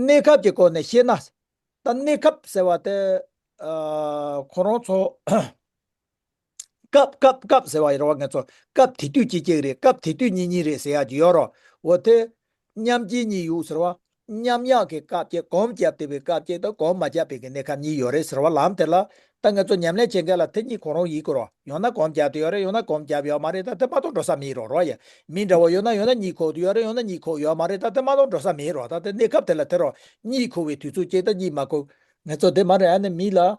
གནས་སྐབས་ཀྱི་སྒོ་ནས་བཤད་ན། ད་གནས་སྐབས་ཟེར་བ་དེ། ཨ། ཁོ་རང་ཚོ། སྐབས་སྐབས་སྐབས་ཟེར་བ་ཡོད་རེད་བ། ང་ཚོ་སྐབས་དེ་དུས་གཅིག་གཅིག་རེད། སྐབས་དེ་དུས་གཉིས་གཉིས་རེད་ཟེར་ཡག་ཅིག་ཡོད་རེད། འོ་དེ། མཉམ་སྐྱེ་གཉིས་ཡོད་ཟེར་བ། མཉམ་ཡག་གི་སྐབས་ཀྱི་སྒོམ་བརྒྱབ་བསྡད་པའི་སྐབས་ཀྱི་དང་སྒོམ་མ་བརྒྱབ་པའི་གི་གནས་སྐབས་གཉིས་ཡོད་རེད་ཟེར་བ། ལམ་དེ་ལ་ད་ང་ཚོ་ཉམས་ལེན་བྱེད་མཁན་ལ་དེ་གཉིས་གང་རུང་ཡིན་དགོས་རེད། ཡང་ན་སྒོམ་བརྒྱབ་བསྡད་ཡོད་རེད། ཡང་ན་སྒོམ་བརྒྱབ་ཡོད་མ་རེད། ད་དེ་མ་གཏོགས་འགྲོ་ས་མེད་རེད་རོ་ཡ། མི་འདྲ་བོ་ཡོད་ན་ཡང་ན་གཉིད་ཁུག་ཡོད་རེད། ཡང་ན་གཉིད་ཁུག་ཡོད་མ་རེད། ད་དེ་མ་གཏོགས་འགྲོ་ས་མེད་རོ། ད་དེ་གནས་སྐབས་དེ་ལ་དེ་རོ། གཉིད་ཁུག་པའི་དུས་ཚོད་ཅིག་ད་གཉིད་མ་ཁུག་ང་ཚོ་དེ་མ་རེད། ཨ་ནི་མི་ལ། ཨ།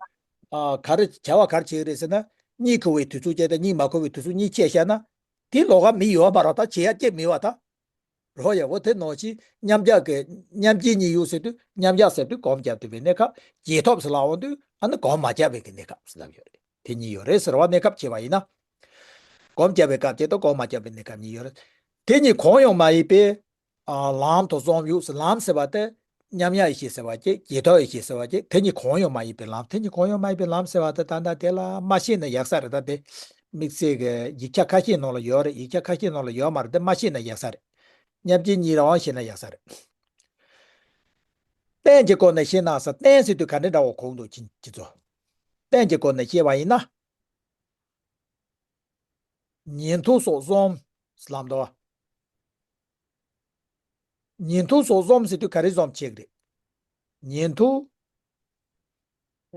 ག་རེ་བྱ་བ་ག་རེ་བྱེད་ཀྱི་རེད་ཟེར་ན། གཉིད་ཁུག་པའི་དུས་ཚོད་བཅད་དེ་གཉིད་མ་ཁུག་པའི་དུས་ཚོད་གཉིད་ཆད་བཞག་ན། དེ་ལོགས་ཀ་མི་ཡོད་མ་རེད། ད་བྱེད་ཡ་ཅིག་མེད་པ་ད། རོ་ཡ་འོ་དེ་ནང་བཞིན་མཉམ་གཞག་གི་མཉམ་རྗེས་གཉིས་ཡོད་ཟེར་དུས་མཉམ་གཞག་ཟེར་དུས་སྒོམ་བརྒྱབ་བསྡད་པའི་གནས་སྐབས། རྗེས་ཐོབ་ཟེར་ལབ་ཡོང་དུས་ཨ་ནི་སྒོམ་མ་བརྒྱབ་པའི་གི་གནས་སྐབས་ཟེར་ལབ་ཡོད་རེད། དེ་གཉིས་ཡོད་རེད་ཟེར་བ། གནས་སྐབས་བྱས་པ་ཡིན་ན། སྒོམ་བརྒྱབ་པའི་སྐབས་བཅས་དང་སྒོམ་མ་བརྒྱབ་པའི་གནས་སྐབས་གཉིས་ཡོད་རེད། དེ་གཉིས་གང་ཡང་མ་ཡིན་པའི་ཨ་ལམ་དང་གསུམ་ཡོད་ཟེར། ལམ་ཟེར་བ་དེ་མཉམ་གཞག་ཡེ་ཤེས་ཟེར་བ་ཅིག་རྗེས་ཐོབ་ཡེ་ཤེས་ཟེར་བ་ཅིག་དེ་གཉིས་གང་ཡང་མ་ཡིན་པའི་ལམ། དེ་གཉིས་གང་ཡང་མ་ཡིན་པའི་ལམ་ཟེར་བ་དེ་ད་ལྟ་དེ་ལ་མ་ཤེས་ན་ཡག་ས་རེད། ད་དེ་དམིགས་བསལ་གྱི་ཡིག་ཆ་ཁ་ཤས་ནང་ལ་ཡོད་རེད། ཡིག་ཆ་ཁ་ཤས་ནང་ལ་ཡོད་མ་རེད། དེ་མ་ཤེས་ན་ཡག་ས་རེད། མཉམ་རྗེས་གཉིས་རང་ཤེས་ན་ཡག་ས་རེད། རྟེན་གྱི་སྒོ་ནས་བཤད་ན་ཟེར། རྟེན་ཟེར་དུས་ག་འདྲ་འདྲ་བོ་གོ་འདུག་ཁྱེད་ཚོ། རྟེན་གྱི་སྒོ་ནས་བཤད་པ་ཡིན་ན། ཉན་ཐོས་སོགས་གསུམ་ལབ་འདུག་ཉན་ཐོས་སོགས་གསུམ་ཟེར་དུས་ག་རེ་གསུམ་བྱེད་ཀྱི་རེད། ཉན་ཐོས།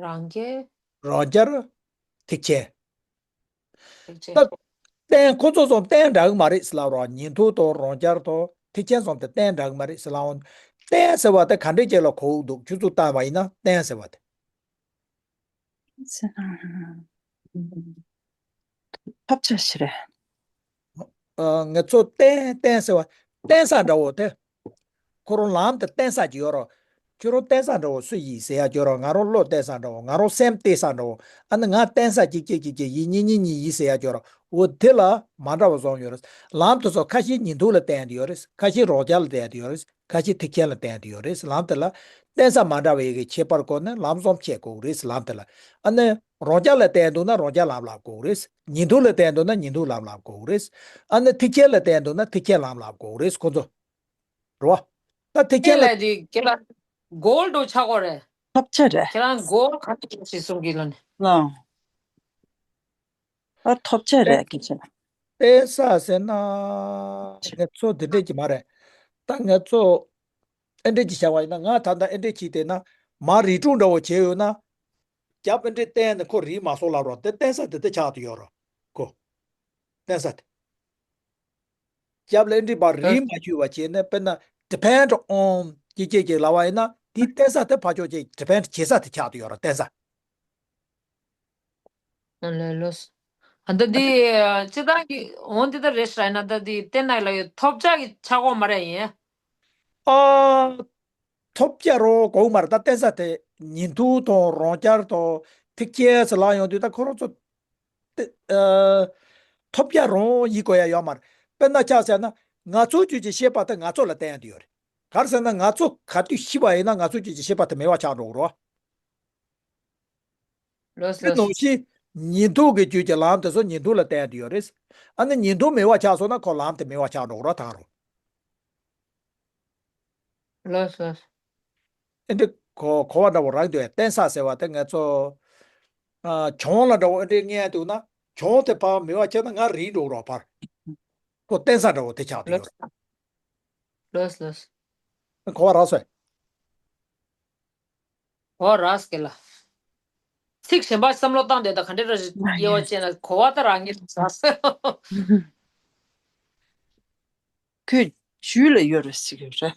རང་རྒྱལ། རང་རྒྱལ། ཐེག་ཆེན། ཐེག་ཆེན། ད་རྟེན་ཁོ་ཚོ་གསུམ་རྟེན་འདྲ་གི་མ་རེད་ཟེར་ལབ་རོགས། ཉན་ཐོས་དང་རང་རྒྱལ་དང་ཐེག་ཆེན་གསུམ་དེ་རྟེན་འདྲ་གི་མ་རེད་ཟེར་ལབ་འོང་། རྟེན་ཟེར་བ་དེ་ག་འདྲས་ཅིག་ལ་གོ་གི་འདུག་ཁྱོད་ཚོ་བལྟས་པ་ཡིན་ན་རྟེན་ཟེར་བ་དེ། ཐབས་ཆག་ཞིག་རེད། ཨ། ང་ཚོ་རྟེན་རྟེན་ཟེར་བ། རྟེན་ས་འདྲ་བོ་དེ། ཁོ་རང་ལམ་དེ་རྟེན་ས་ཅིག་ཡོད་རོགས། ཁྱོད་རང་རྟེན་ས་འདྲ་བོ་སུ་ཡིན་ཟེར་ཡ་ཅིག་ཡོད་རོགས། ང་རང་བློ་གཏད་ས་འདྲ་བོ། ང་རང་སེམས་གཏད་ས་འདྲ་བོ། ཨ་ནི་ང་རྟེན་ས་ཅིག་ཅིག་ཅིག་ཅིག་ཡིན། གཉིས་གཉིས་གཉིས་ཡིན་ཟེར་ཡ་ཅིག་ཡོད་རོགས། འོ་དེ་ལ་མ་འདྲ་བ་བཟུང་ཡོད་རེད། ལམ་དེ་ཚོ་ཁ་ཤས་ཉན་ཐོས་ལ་བརྟེན་དེ་ཡོད་རེད། ཁ་ཤས་རང་རྒྱལ་ལ་བརྟེན་དེ་ཡོད་རེད། ཁ་ཤས་ཐེག་ཆེན་ལ་བརྟེན་དེ་ཡོད་རེད། ལམ་དེ་ལ་རྟེན་ས་མ་འདྲ་བའི་གི་ཁྱད་པར་བཀོད་ནས་ལམ་གསུམ་ཕྱེ་དགོས་རེད། ལམ་དེ་ལ་ཨ་ནི་རང་རྒྱལ་ལ་བརྟེན་འདུག་ན་རང་རྒྱལ་ལམ་ལབ་དགོས་རེད། ཉན་ཐོས་ལ་བརྟེན་འདུག་ན་ཉན་ཐོས་ལམ་ལབ་དགོས་རེད། ཨ་ནི་ཐེག་ཆེན་ལ་བརྟེན་འདུག་ན་ཐེག་ཆེན་ལམ་ལབ་དགོས་རེད། ཁོ་ཚོ་རེད་བ། ད་ཐེག་ཆེན་ལ། ཨེ་ལ་དེ་ཁྱེད་རང་གོལ་འགྲོ་ཆག་གོ་རེད། ཐབས་ཆ་རེད། ཁྱེད་རང་གོལ་ག་ཚོད་ཞིག་གསུང་གི་ལོ་ནི། ལགས། ཨ། ཐོབ་ཆ་རེད་སྐད་ཆ། རྟེན་ས་ཟེར་ན་ང་ཚོ་དེ་འདྲས་ཀྱི་མ་རེད། ད་ང་ཚོ་ཨེ་འདྲས་ཀྱི་བྱ་བ་ཡིན་ན། ང་ད་ལྟ་ཨེ་འདྲས་ཀྱིས་བལྟས་ན། མར་རི་གྲོང་འདྲ་བོ་བྱས་ཡོད་ན། རྒྱབ་ཨེ་འདྲས་བསྟན་ནས་ཁོ་རིལ་མ་སོང་ལབ་རོགས། དེ་རྟེན་ས་དེ་དེ་ཆགས་བསྡད་ཡོད་རོགས་ཁོ། རྟེན་ས་དེ། རྒྱབ་ལ་ཨེ་འདྲས་མར་རིལ་མ་བཅུག་པ་བྱས་ནས། དཔེར་ན་depend on ཀྱི་ཀྱི་ཀྱི་ལབ་པ་ཡིན་ན། དེ་རྟེན་ས་དེ་ཕར་ཕྱོགས་ཀྱི་depend བྱེད་ས་དེ་ཆགས་བསྡད་ཡོད་རོགས། རྟེན་ས། ཨ་ལེ་ལོས། ཨ་ད་འདི་སྤྱི་བཏང་གི་འོ་འདི་ལྟར་རེད་ཤག་ཡིན་ན། ད་འདི་བསྟན་ན་ལ་ཡོད་ཐོབ་བྱ་གི་ཆག་གོ་མ་རེད་ཡིན། ཨ། ཐོབ་བྱ་རོ་གོ་མ་རེད། ད་བསྟན་ས་དེ་ཉན་ཐོས་དང་རང་རྒྱལ་དང་ཐེག་ཆེན་ཟེར་ལབ་ཡོང་དུས། ད་ཁོ་རང་ཚོ་དེ་ཨ་ཐོབ་བྱ་རང་ཡིན་དགོས་ཡ་ཡོད་མ་རེད། དཔེར་ན་ཆ་བཞག་ན་ང་ཚོ་རྒྱུད་ཀྱི་ཤེས་པ་དེ་ང་ཚོ་ལ་བརྟེན་ཡོང་དུ་ཡོད་རེད། ག་རེ་ཟེར་ན་ང་ཚོ་ག་དུས་ཤི་བ་ཡིན་ན་ང་ཚོ་རྒྱུད་ཀྱི་ཤེས་པ་དེ་མེད་པ་ཆགས་འགྲོ་གི་རེད། ལོས་དེ་ལོས། ནང་བཞིན་ཉན་ཐོས་ཀྱི་རྒྱུད་ཀྱི་ལམ་དེ་ཚོ་ཉན་ཐོས་ལ་བརྟེན་དུ་ཡོད་རེད། ཨ་ནི་ཉན་ཐོས་མེད་པ་ཆགས་སོང་ན་ཁོ་ལམ་དེ་མེད་པ་ཆགས་འགྲོ་གི་རེད། ད་རུང་། ལོས་ལོས། ཨེ་འདྲ་གོ་གོ་བ་འདྲ་བོ་རག་འདུག་ཡ། རྟེན་ས་ཟེར་བ་དེ་ང་ཚོ་ཨ་གྱང་ལ་འདྲ་བོ་ཨེ་འདྲ་ངེས་འདུག་ན། གྱང་དེ་ཕར་མེད་པ་ཆགས་ན་ང་རིལ་འགྲོ་གི་རེད་ཕར། ཁོ་རྟེན་ས་འདྲ་བོ་དེ་ཆགས་འདུག་ཡོད་རེད། ལོས་ལོས། གོ་བ་རག་སོང་། འོ་རག་སྐེ་ལ། ཚིག་གཞན་པ་བསམ་བློ་བཏང་བསྡད་ད་ག་འདྲ་ར་དབྱེ་བ་ཕྱེ་ན་གོ་བ་ད་རག་ངེས་རེད་ཟེར། ཁོས་རྒྱུད་ལ་ཡོད་རེད་ཟེར་གྱི་རེད།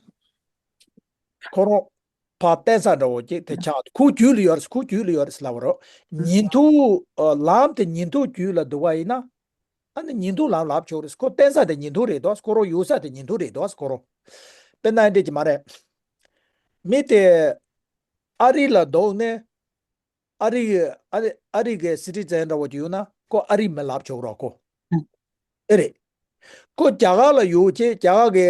ཁོ་རང་ཕར་རྟེན་ས་འདྲ་བོ་ཅིག་དེ་ཆགས། ཁོ་རྒྱུད་ལ་ཡོད་རེད། ཁོ་རྒྱུད་ལ་ཡོད་རེད་ལབ་པ་རེད། ཉན་ཐོས་ཨ་ལམ་དེ་ཉན་ཐོས་རྒྱུད་ལ་འདུག་པ་ཡིན་ན། ཨ་ནི་ཉན་ཐོས་ལམ་ལབ་ཆོག་རེད། ཁོ་རྟེན་ས་དེ་ཉན་ཐོས་རེད་དོ། ཁོ་རང་ཡོད་ས་དེ་ཉན་ཐོས་རེད་དོ། ཁོ་རང་། དཔེར་ན་ཨེ་འདྲ་ཅིག་མ་རེད། མི་དེ་ཨ་རི་ལ་འདུག་ནས། ཨ་རི་གི་ཨ་རི་ཨ་རི་གི་སི་ཊི་ཛན་འདྲ་བོ་ཅིག་ཡོད་ན་ཁོ་ཨ་རིའི་མི་ལབ་ཆོག་རོགས་ཁོ། ཨེ་རེད། ཁོ་རྒྱ་གར་ལ་ཡོད་ཅེ་རྒྱ་གར་གི་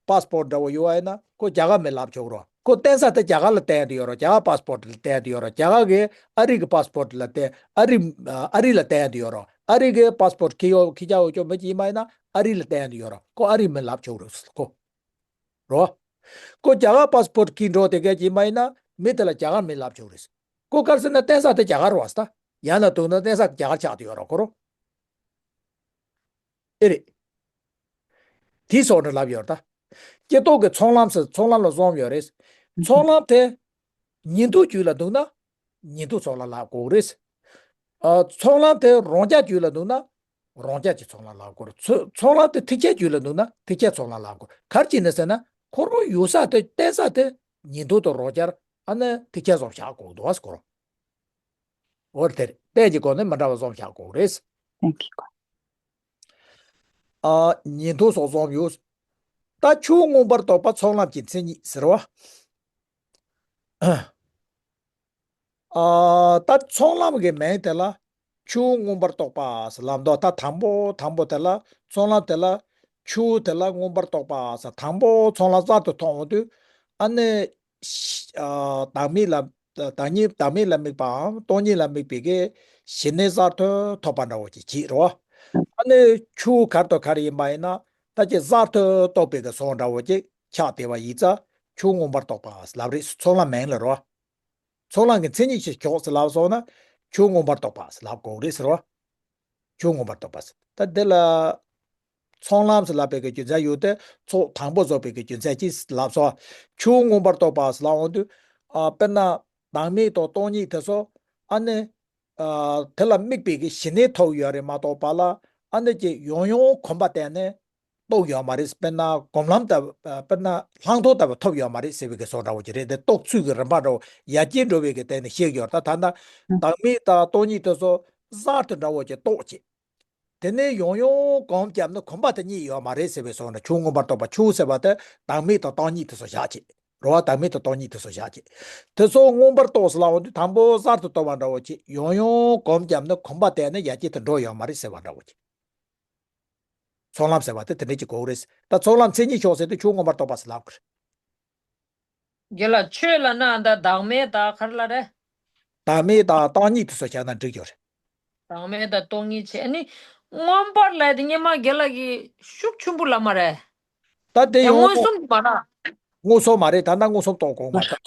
པཱ་སི་པོར་ཊི་འདྲ་བོ་ཡོད་པ་ཡིན་ན་ཁོ་རྒྱ་གར་མི་ལབ་ཆོག་རོགས། ཁོ་རྟེན་ས་དེ་རྒྱ་གར་ལ་བརྟེན་དུ་ཡོད་རོགས། རྒྱ་གར་པཱ་སི་པོར་ཊི་ལ་བརྟེན་དུ་ཡོད་རོགས། རྒྱ་གར་གི་ཨ་རི་གི་པཱ་སི་པོར་ཊི་ལ་བརྟེན། ཨ་རི་ཨ་རི་ལ་བརྟེན་དུ་ཡོད་རོགས། ཨ་རི་གི་པཱ་སི་པོར་ཊི་ཁྱེར་ཡོད་ཁྱེར་ཡོད་ཆོག་མི་ཅིག་ཡིན་པ་ཡིན་ན་ཨ་རི་ལ་བརྟེན་དུ་ཡོད་རོགས། ཁོ་ཨ་རིའི་མི་ལབ་ཆོག་རོགས་ཁོ། རོ། ཁོ་རྒྱ་གར་པཱ་སི་པོར་ཊི་ཁྱེར་འགྲོ་དེ་གས་ཀྱི་མ་ཡིན་ན་མི་དེ་ལ་རྒྱ་གར་མི་ལབ་ཆོག་རེད། ཁོ་ག་རེ་ཟེར་ན་རྟེན་ས་དེ་རྒྱ་གར་རེད་པ། ཡང་ན་དུང་ན་རྟེན་ས་རྒྱ་གར་ཆགས་བསྡད་ཡོད་རེད་ཁོ་རོ། ཨེ་རེད། དེ་སོགས་ནས་ལབ་ཡོད་རེད་ད། སྐྱེ་ཐོག་གི་ཚོགས་ལམ་ཟེར་ཚོགས་ལམ་ལ་གསུམ་ཡོད་རེད། ཚོགས་ལམ་དེ་ཉན་ཐོས་རྒྱུད་ལ་འདུག་ན། ཉན་ཐོས་ཚོགས་ལམ་ལབ་དགོས་རེད། ཨ། ཚོགས་ལམ་དེ་རང་རྒྱལ་རྒྱུད་ལ་འདུག་ན། རང་རྒྱལ་གྱི་ཚོགས་ལམ་ལབ་དགོས་རེད། ཚོ་ཚོགས་ལམ་དེ་ཐེག་ཆེན་རྒྱུད་ལ་འདུག་ན་ཐེག་ཆེན་ཚོགས་ལམ་ལབ་དགོས། ག་རེ་བྱས་ནས་ཟེར་ན་ཁོ་རང་ཡོད་ས་དེ་བརྟེན་ས་དེ་ཉན་ཐོས་དང་རང་རྒྱལ་ཨ་ནི་ཐེག་ཆེན་སོགས་བཞག་དགོས་འདུག་ཨ་ཁོ་རང་། འོ་དེ་རེད། རྟེན་གྱི་སྒོ་ནས་མི་འདྲ་བ་གསུམ་བཞག་དགོས་རེད། རྟེན་གྱི་སྒོ། ཨ། ཉིང་འདུག་སོགས་གསུམ་ཡོད། ད་ཆོས་མངོན་པར་རྟོགས་པ་ཚོགས་ལམ་གྱི་མཚན་ཉིད་ཟེར་བ། ཨ། ད་ཚོགས་ལམ་གྱི་མིང་དེ་ལ་ཆོས་མངོན་པར་རྟོགས་པ་ཟེར་ལབ་འདུག་ད་དང་པོ་དང་པོ་དེ་ལ་ཚོགས་ལམ་དེ་ལ་ཆོས་དེ་ལ་མངོན་པར་རྟོགས་པ་ཟེར། དང་པོ་ཚོགས་ལམ་གསར་དུ་མཐོང་འོང་དུས། ཨ་ནི། ཨ། བདག་མེད་ལ། བདག་ཉིད་བདག་མེད་ལ་དམིགས་པའམ་སྟོང་ཉིད་ལ་དམིགས་པའི་གི་ཞི་གནས་གསར་དུ་ཐོབ་པ་འདྲ་བོ་ཅིག་བྱེད་རོ། ཨ་ནི་ཆོས་གར་དང་གར་ཡིན་པ་ཡིན་ན། ད་ཅི་གསར་དུ་རྟོགས་པའི་གི་བཟོ་འདྲ་བོ་ཅིག་ཆགས་བསྡད་པ་ཡིན་ཙང་ཆོས་མངོན་པར་རྟོགས་པ་ལབ་རེད། ཚོགས་ལམ་མིང་ལ་རོ། ཚོགས་ལམ་གྱི་མཚན་ཉིད་ཅིག་ཁྱོགས་སུ་ལབ་སོང་ན་ཆོས་མངོན་པར་རྟོགས་པ་ལབ་དགོས་རེད་ཟེར་བ། ཆོས་མངོན་པར་རྟོགས་པ་ཟེར། ད་འདི་ལ་ཚོགས་ལམ་ཟེར་ལབ་པའི་གི་རྒྱུ་མཚན་ཡོད་དེ། ཚོགས་དང་པོ་རྫོགས་པའི་གི་རྒྱུ་མཚན་ཅིག་ལབ་སོང་། ཆོས་མངོན་པར་རྟོགས་པ་ཟེར་ལབ་འོང་དུས། ཨ། དཔེར་ན་བདག་མེད་དང་སྟོང་ཉིད་དེ་ཚོ། ཨ་ནི། ཨ། དེ་ལ་དམིགས་པའི་གི་ཞི་གནས་ཐོབ་ཡོད་རེད་མ་གཏོགས་པ་ལ། ཨ་ནི་ཅིག་ཡང་ཡང་གོམས་པ་བསྟན་ནས་རྟོགས་ཡོད་མ་རེད། དཔེར་ན་སྒོམ་ལམ་ལྟ་བུ། དཔེར་ན་ལྷག་མཐོང་ལྟ་བུ་ཐོབ་ཡོད་མ་རེད་ཟེར་བའི་གི་བཟོ་འདྲ་བོ་ཅིག་རེད་དེ། རྟོགས་ཚུལ་གྱི་རིམ་པ་འདྲ་བོ་ཡར་རྒྱས་འགྲོ་བའི་གི་སྟེང་ནས་བཤད་ཡོད་རེད། ད་ད་ལྟ་བདག་མེད་དང་སྟོང་ཉིད་དེ་ཚོ་གསར་དུ་འདྲ་བོ་ཅིག་རྟོགས་བྱས། དེ་ནས་ཡང་ཡང་གོམས་བརྒྱབ་ན་གོམས་པ་དེ་རྙེད་ཡོད་མ་རེད་ཟེར་བའི་བཟོ་འདྲ། ཆོས་མངོན་པར་རྟོགས་པ། ཆོས་ཟེར་བ་དེ་བདག་མེད་དང་སྟོང་ཉིད་དེ་ཚོ་བཞག་བྱས། རེད་བ། བདག་མེད་དང་སྟོང་ཉིད་དེ་ཚོ་བཞག་བྱས། དེ་ཚོ་མངོན་པར་རྟོགས་ཟེར་ལབ་འོང་དུས་དང་པོ་གསར་དུ་རྟོགས་པ་འདྲ་བོ་ཅིག་ཡང་ཡང་གོམས་བརྒྱབ་ན་གོམས་པ་དེ་ནི་ཡར་རྒྱས་དུ་འགྲོ་ཡོད་མ་རེད་ཟེར་བ་འདྲ་བོ་ཅིག་ཚོགས་ལམ་ཟེར་བ་དེ་དེ་འདྲ་ཅིག་གོ་གི་རེད། ད་ཚོགས་ལམ་མཚན་ཉིད་ཕྱོགས་ཟེར་དུས་ཆོས་མངོན་པར་རྟོགས་པ་ཟེར་ལབ་གི་རེད། རྒན་ལགས། ཆོས་ལབ་ན་ད་བདག་མེད་དང་ག་རེ་ལབ་རེད། བདག་མེད་དང་སྟོང་ཉིད་དེ་ཚོ་བཞག་ན་འགྲིག་ཡོད་རེད། བདག་མེད་དང་སྟོང་ཉིད་བྱས་ནི། མངོན་པར་ལབ་དེ་སྔོན་མ་རྒན་ལགས་ཀྱིས་ཤུགས་ཆེན་པོ་ལབ་མ་རེད། ད་དེ་ཡང་ཡང་མངོན་སུམ་མ་རེད། མངོན་སུམ་མ་རེད། ད་ལྟ་མངོན་སུམ་རྟོགས་དགོས་མ་རེད།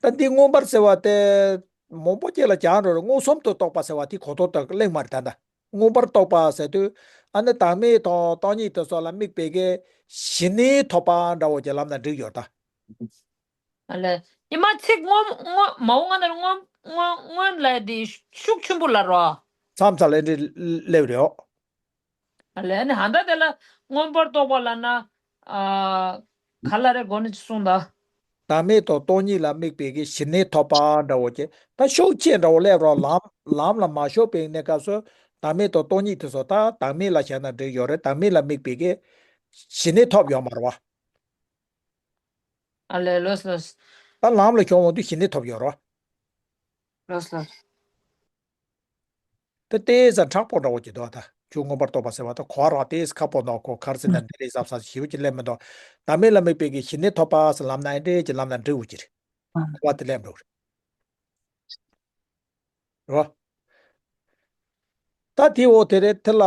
ད་འདི་མངོན་པར་ཟེར་བ་དེ་མང་པོ་ཅིག་ལ་སྦྱར་འགྲོ་རེད། མངོན་སུམ་དུ་རྟོགས་པ་ཟེར་བ་དེ་གོ་རྟོགས་དང་གླེང་མ་རེད། ད་ལྟ་མངོན་པར་རྟོགས་པ་ཟེར་དུས། ཨ་ནི་བདག་མེད་དང་སྟོང་ཉིད་དེ་ཚོ་ལ་དམིགས་པའི་གི་ཞི་གནས་ཐོབ་པ་འདྲ་བོ་ཅིག་ལབ་ན་འགྲིག་ཡོད་ད། ཨ་ལས། ཉི་མ་ཚིག་སྔོན་སྔོན་མ་འོ་ང་ནར་སྔོན་སྔོན་སྔོན་ལས་དེ་ཤུགས་ཆེན་པོ་ལ་རོ། མཚམས་མཚམས་ལས་འདྲི་སླེབས་རེད། ཨ་ལས་ནི་ཧ་ད་དེ་ལ་མངོན་པར་རྟོགས་པ་ལ་ན། ཨ། ག་ལ་རེ་གོ་ནི་གསུངས་ད། བདག་མེད་དང་སྟོང་ཉིད་ལ་དམིགས་པའི་གི་ཞི་གནས་ཐོབ་པ་འདྲ་བོ་ཅིག་ད་ཤུགས་ཆེ་འདྲ་བོ་སླེབས་རོགས། ལམ་ལམ་ལ་མ་ཞུགས་པའི་གནས་སྐབས་སུ་བདག་མེད་དང་སྟོང་ཉིད་དེ་ཚོ་ད་བདག་མེད་ལ་བཞག་ན་འགྲིག་ཡོད་རེད། བདག་མེད་ལ་དམིགས་པའི་གི་ཞི་གནས་ཐོབ་ཡོད་མ་རེད་བ། ཨ་ལས། ལོས་ལོས། ད་ལམ་ལ་ཤོང་འོང་དུས་ཞི་གནས་ཐོབ་ཡོད་རོ། ལོས་ལོས། ད་ལྟའི་ས་མཁྲེགས་པོ་འདྲ་བོ་ཅིག་འདུག་ད་ཆོས་མངོན་པར་རྟོགས་པ་ཟེར་བ་ད་གོ་ར་ཏེས་ཁ་པོ་འདུག་ཁོ་ག་རེ་ཟེར་ན་འདི་རེད་གཟབ་གཟབ་ཞིབ་ཅིག་ལེན་མི་འདུག་བདག་མེད་ལ་དམིགས་པའི་གི་ཞི་གནས་ཐོབ་པ་ཟེར་ལབ་ན་ཨེ་འདྲས་ཀྱི་ལམ་ན་འགྲིག་འོ་ཅི་རེད། གོ་བ་དེ་ལེན་འགྲོ་རེད། རེད་བ། ད་དེ་འོ་དེ་རེད། དེ་ལ་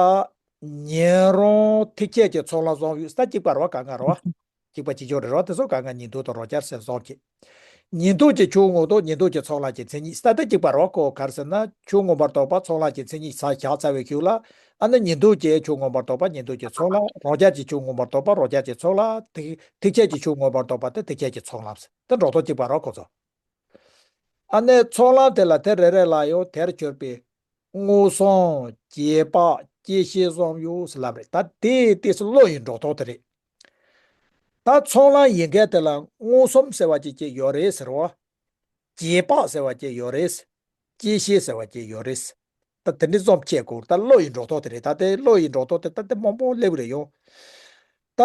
ཉན་རང་ཐེག་ཆད་ཀྱི་ཚོགས་ལ་བཟུང་ཡོད་ས་གཅིག་པ་རེད་བ། ག་ང་རེད་བ། གཅིག་པ་གཅིག་ཆོད་རེད་བ། དེ་ཚོ་ག་ང་ཉིང་འདུག་དང་རོ་བརྒྱ་ཟེར་བཟོ་གི། ཉིང་འདུག་གི་ཆོས་མངོན་རྟོགས། ཉིང་འདུག་གི་ཚོགས་ལམ་གྱི་མཚན་ཉིད་ས་དེ་གཅིག་པ་རེད་བ། ཁོ་ག་རེ་ཟེར་ན་ཆོས་མངོན་པར་རྟོགས་པ་ཚོགས་ལམ་གྱི་མཚན་ཉིད་ས་བཞག་ཚར་བའི་ཤུགས་ལ། ཨ་ནི་ཉིང་འདུག་གི་ཆོས་མངོན་པར་རྟོགས་པ་ཉིང་འདུག་གི་ཚོགས་ལམ། རོ་བརྒྱ་གི་ཆོས་མངོན་པར་རྟོགས་པ་རོ་བརྒྱ་གི་ཚོགས་ལམ། ཐེག་ཐེག་ཆད་ཀྱི་ཆོས་མངོན་པར་རྟོགས་པ་དེ་ཐེག་ཆད་ཀྱི་ཚོགས་ལམ་ཟེར། དེ་འགྲོ་སྟངས་གཅིག་པ་རེད་བ་ཁོ་ཚོ། ཨ་ནི་ཚོགས་ལམ་དེ་ལ་དེ་རེ་རེ་ལ་ཡང་དེར་གྱུར་པའི་མངོན་སུམ། རྗེས་དཔག། དཔྱད་ཤེས་གསུམ་ཡོད་ཟེར་ལབ་རེད། ད་དེ་ཏོག་ཙམ་བློ་ཡི་འགྲོ་སྟངས་དེ་རེད། ད་ཚོགས་ལམ་ཡིན་མཁན་དེ་ལ་མངོན་སུམ་ཟེར་བ་ཅིག་ཅིག་ཡོད་རེད་ཟེར་བ། རྗེས་དཔག་ཟེར་བ་ཅིག་ཡོད་རེད། དཔྱད་ཤེས་ཟེར་བ་ཅིག་ཡོད་རེད། ད་དེ་འདྲ་རྩོམ་བྱེད་དགོས། ད་བློ་ཡི་འགྲོ་སྟངས་དེ་རེད། ད་དེ་བློ་ཡི་འགྲོ་སྟངས་དེ་ད་དེ་མང་པོ་སླེབས་རེད་ཡོང་། ད་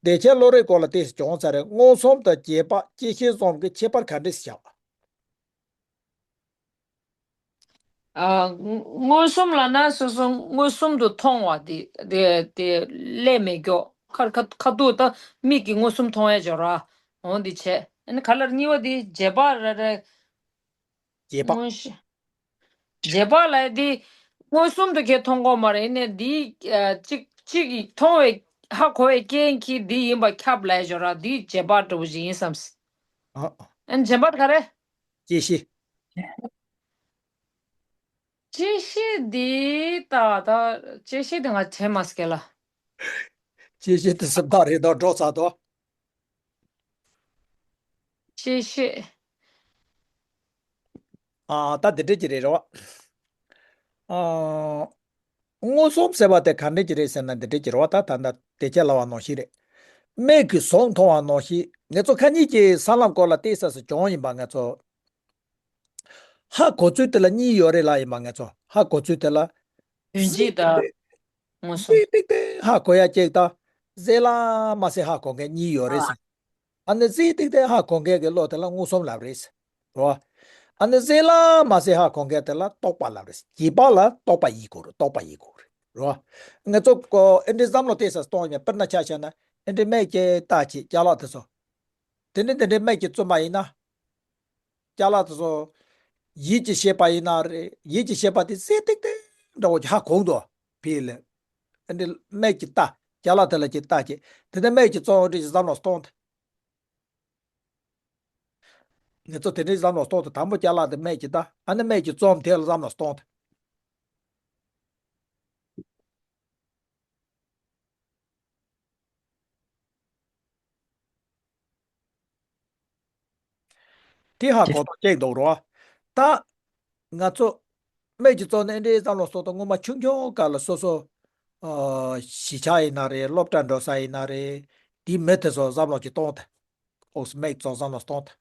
བདེ་ཆེན་བློ་རིག་སྐོར་ལ་ཏོག་ཙམ་བྱུང་ཚར་རེད། མངོན་སུམ་དང་རྗེས་དཔག་དཔྱད་ཤེས་གསུམ་གྱི་ཁྱད་པར་ག་འདྲས་བཞག་ཨ། མངོན་སུམ་ལབ་ན་སོ་སོ་མངོན་སུམ་དུ་མཐོང་བ་དེ་དེ་དེ་ཀླད་མེད་མགྱོགས། ཁ་ཁ་ཁ་ཐུག་ད་མིག་གིས་མངོན་སུམ་མཐོང་ཡ་སྦྱོར་བ་འོང་དེ་བྱས། ཨ་ནི་ག་ལ་གཉིས་པ་དེ་རྗེས་དཔག་རེད་རེད། རྗེས་དཔག་མངོན་ཤེས། རྗེས་དཔག་ལབ་ཡ་དེ་མངོན་སུམ་དུ་ཁྱེད་མཐོང་གོ་མ་རེད། ཡིན་ནའི་འདི་ཨ་གཅིག་གཅིག་གིས་མཐོང་བའི་ཧ་གོ་བའི་རྐྱེན་གྱིས་འདི་ཡིན་པ་ཁྱབ་ལབ་ཡ་སྦྱོར་བ་འདི་རྗེས་དཔག་འདྲ་བོ་ཞིག་ཡིན་བསམས། ཨ། ཨ་ནི་རྗེས་དཔག་ག་རེ། དཔྱད་ཤེས། དཔྱད་ཤེས་འདི་ད་ད་དཔྱད་ཤེས་དེ་ང་དྲན་མ་སོང་ལ། དཔྱད་ཤེས་དེ་སུམ་རྟགས་རེད་དོ། འགྲོ་ཚར་དོ། དཔྱད་ཤེས། ཨ། ད་འདི་འདྲ་ཅིག་རེད་རེད་བ། ཨ། མངོན་སུམ་ཟེར་བ་དེ་ག་འདྲ་ཅིག་རེད་ཟེར་ན་འདི་འདྲ་ཅིག་རེད་བ། ད་ད་ད་དེ་ཆ་ལ་བ་ནང་བཞིན་རེད། མིག་གིས་ཟུང་མཐོང་བ་ནང་བཞིན། ངེད་ཚོ་ཁ་ཉིན་གྱི་ས་ལམ་སྐོར་ལ་ཏོག་ཙམ་ཞིག་བྱུང་ཡིན་པ། ང་ཚོ་ ཧ་གོ་ཚུལ་དེ་ལ་གཉིས་ཡོད་རེད་ལ་ཡིན་པ། ང་ཚོ་ཧ་གོ་ཚུལ་དེ་ལ་དོན་གཅིག་དང་མངོན་སུམ། རྩིས་ཏིག་ཏིག་ཧ་གོ་ཡ་གཅིག་དང་། རྩིས་ལ་མ་རྩིས་ཧ་གོ་མཁན་གཉིས་ཡོད་རེད་ཟེར། ཨ་ནི་རྩིས་ཏིག་ཏིག་ཧ་གོ་མཁན་གྱི་བློ་དེ་ལ་མངོན་སུམ་ལབ་རེད་ཟེར། རོ། ཨ་ནི་རྩིས་ལ་མ་རྩིས་ཧ་གོ་མཁན་དེ་ལ་རྟོག་པ་ལབ་རེད་ཟེར། རྗེས་དཔག་ལ་རྟོག་པ་ཡིན་དགོས་རེད། རྟོག་པ་ཡིན་དགོས་རེད། རོ། ང་ཚོ་ཀོ་ཨེ་འདྲའི་བསམ་བློ་གཏད་ས་གཏོང་ཡ། དཔེར་ན་ཆ་བཞག་ན་ཨེ་འདྲའི་སྨན་གྱི་རྟགས་ཅིག་ཅ་ལག་དེ་ཚོ། དེ་འདྲའི་དེ་འདྲའི་སྨན་གྱི་བཙོས་པ་ཡིན་ན། ཅ་ལག་དེ་ཚོ་ཡིད་ཀྱིས་བྱས་པ་ཡིན་ན་རེད། ཡིད་ཀྱིས་བྱས་པ་དེ་རྩིས་ཏིག་ཏིག་འདྲ་བོ་ཅིག་ཧ་གོ་འདུག་ཕི་ལ། ཨེ་འདྲའི་སྨན་གྱི་རྟགས། ཅ་ལག་དེ་ལ་གྱི་རྟགས་ཅིག་དེ་འདྲའི་སྨན་གྱི་བཙོས་འདྲ་ཅིག་བསམ་བློ་གཏོང་དེ། ང་ཚོ་དེ་འདྲའི་བསམ་བློ་གཏོང་དེ། དང་པོ་ཅ་ལག་དེ་སྨན་གྱི་རྟགས། ཨ་ནི་སྨན་གྱི་བཙོས་དེ་ལ་བསམ་བློ་གཏོང་དེ། དེ་ཧ་གོ་ཐུབ་ཅིག་འདུག་རོ། ད་ང་ཚོ་སྨན་གྱི་བཙོས་ནས་འདྲའི་བསམ་བློ་གཏོང་དེ། སྔོན་མ་ཆུང་ཆུང་སྐབས་ལ་སོ་སོ་ཨ་གཞིས་ཆགས་ཡིན་ན་རེད། སློབ་གྲྭ་འགྲོ་ས་ཡིན་ན་རེད། དེའི་མི་དེ་ཚོ་བསམ་བློ་ཅིག་གཏོང་དེ། ཨོ་སྨན་གྱི་བཙོས་བསམ་བློ་གཏོང་དེ།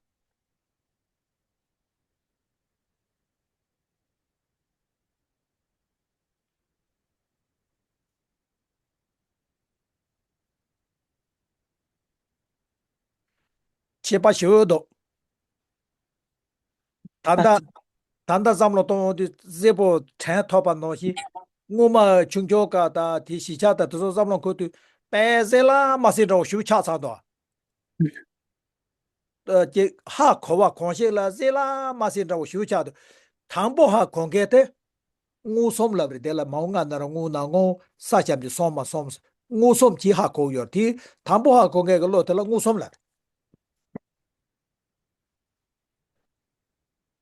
ཁྱད་པར་ཞེ་པོ་འདུག་ད་ལྟ། ད་ལྟ་བསམ་བློ་གཏོང་དུས་གཟེར་པོ་དྲན་ཐུབ་པ་ནང་བཞིན། སྔོན་མ་ཆུང་ཆུང་སྐབས་དང་དེ་གཞིས་ཆགས་དང་དེ་ཚོ་བསམ་བློ་འཁོར་དུས་དཔེ་རྩིས་ལ་མ་རྩིས་འདྲ་བོ་ཞེ་པོ་ཆགས་ཚར་འདུག་ཨ་ཅིག་ཧ་གོ་བ་གང་ཞིག་ལ་རྩིས་ལ་མ་རྩིས་འདྲ་བོ་ཞེ་པོ་ཆགས་འདུག་དང་པོ་ཧ་གོ་མཁན་དེ་མངོན་སུམ་ལབ་རེད། དེ་ལ་མ་འོངས་ང་ན་ར་སྔོན་ན་སྔོན། ས་ཞབས་ཀྱུ་སོ་མ་སོམས། མངོན་སུམ་གྱིས་ཧ་གོ་ཡོད་དེ། དང་པོ་ཧ་གོ་མཁན་གྱི་བློ་དེ་ལ་མངོན་སུམ་ལབ་རེད།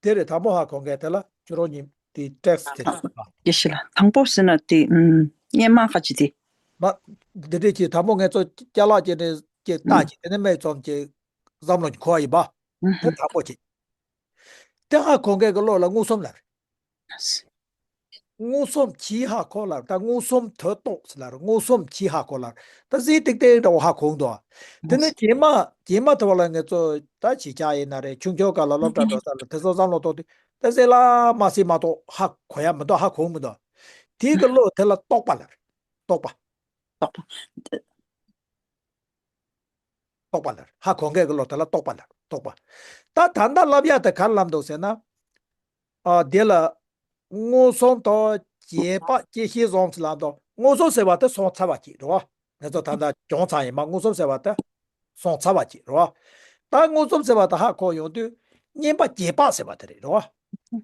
དེ་རེད། དང་པོ་ཧ་གོ་མཁན་དེ་ལ་ཁྱོད་རང་གཉིས་དེ་ཊེག་སི་དེ་རེད། དེ་ཤི་ལ་དང་པོ་ཟེར་ན་དེ་ཨུམ་སྔོན་མ་ཁ་ཅིག་དེ། མ། འདི་འདྲས་ཀྱི་དང་པོ་ང་ཚོ་ཅ་ལག་ཅིག་ནས་ཅིག་རྟགས་ཅིག་དེ་ནས་སྨན་བཙོས་ཅིག་བསམ་བློ་ཅིག་འཁོར་བ་ཡིན་པ། དེ་དང་པོ་ཅིག་དེ་ཧ་གོ་མཁན་གྱི་བློ་ལ་མངོན་སུམ་ལབ་རེད། མངོན་སུམ་གྱིས་ཧ་གོ་ལབ། ད་མངོན་སུམ་དུ་རྟོགས་ལབ། མངོན་སུམ་གྱིས་ཧ་གོ་ལབ། ད་རྩིས་ཏིག་ཏིག་འདྲ་བོ་ཧ་གོ་འདུག་དེ་ནས་རྗེས་མ་རྗེས་མ་དེ་བ་ལ་ང་ཚོ་ད་གཞིས་ཆགས་ཡིན་ན་རེད། ཆུང་ཆུང་སྐབས་ལ་སློབ་གྲྭ་འགྲོ་ས་ལ་དེ་ཚོ་བསམ་བློ་གཏོང་དུས་ད་རྩིས་ལ་མ་རྩིས་མ་གཏོགས་ཧ་གོ་ཡ་མི་འདུག་ཧ་གོ་མི་འདུག་དེའི་གི་བློ་དེ་ལ་རྟོག་པ་ལབ། རྟོག་པ། རྟོག་པ། རྟོག་པ་ལབ། ཧ་གོ་མཁན་གྱི་བློ་དེ་ལ་རྟོག་པ་ལབ། རྟོག་པ། ད་ད་ལྟ་ལབ་ཡ་དེ་ག་རེ་ལབ་འདུག་ཟེར་ན། ཨ་དེ་ལ་མངོན་སུམ་དང་རྗེས་དཔག་བཅད་ཤེས་གསུམ་ལབ་འདུག་མངོན་སུམ་ཟེར་བ་དེ་སོང་ཚར་བ་ཅིག་རེད་བ། ང་ཚོ་ད་ལྟ་བྱུང་ཚར་ཡིན་པ། མངོན་སུམ་ཟེར་བ་དེ་སོང་ཚར་བ་ཅིག་རེད་བ། ད་མངོན་སུམ་ཟེར་བ་དེ་ཧ་གོ་ཡོང་དུས་སྔོན་མ་རྗེས་དཔག་ཟེར་བ་དེ་རེད་རེད་བ། རྗེས་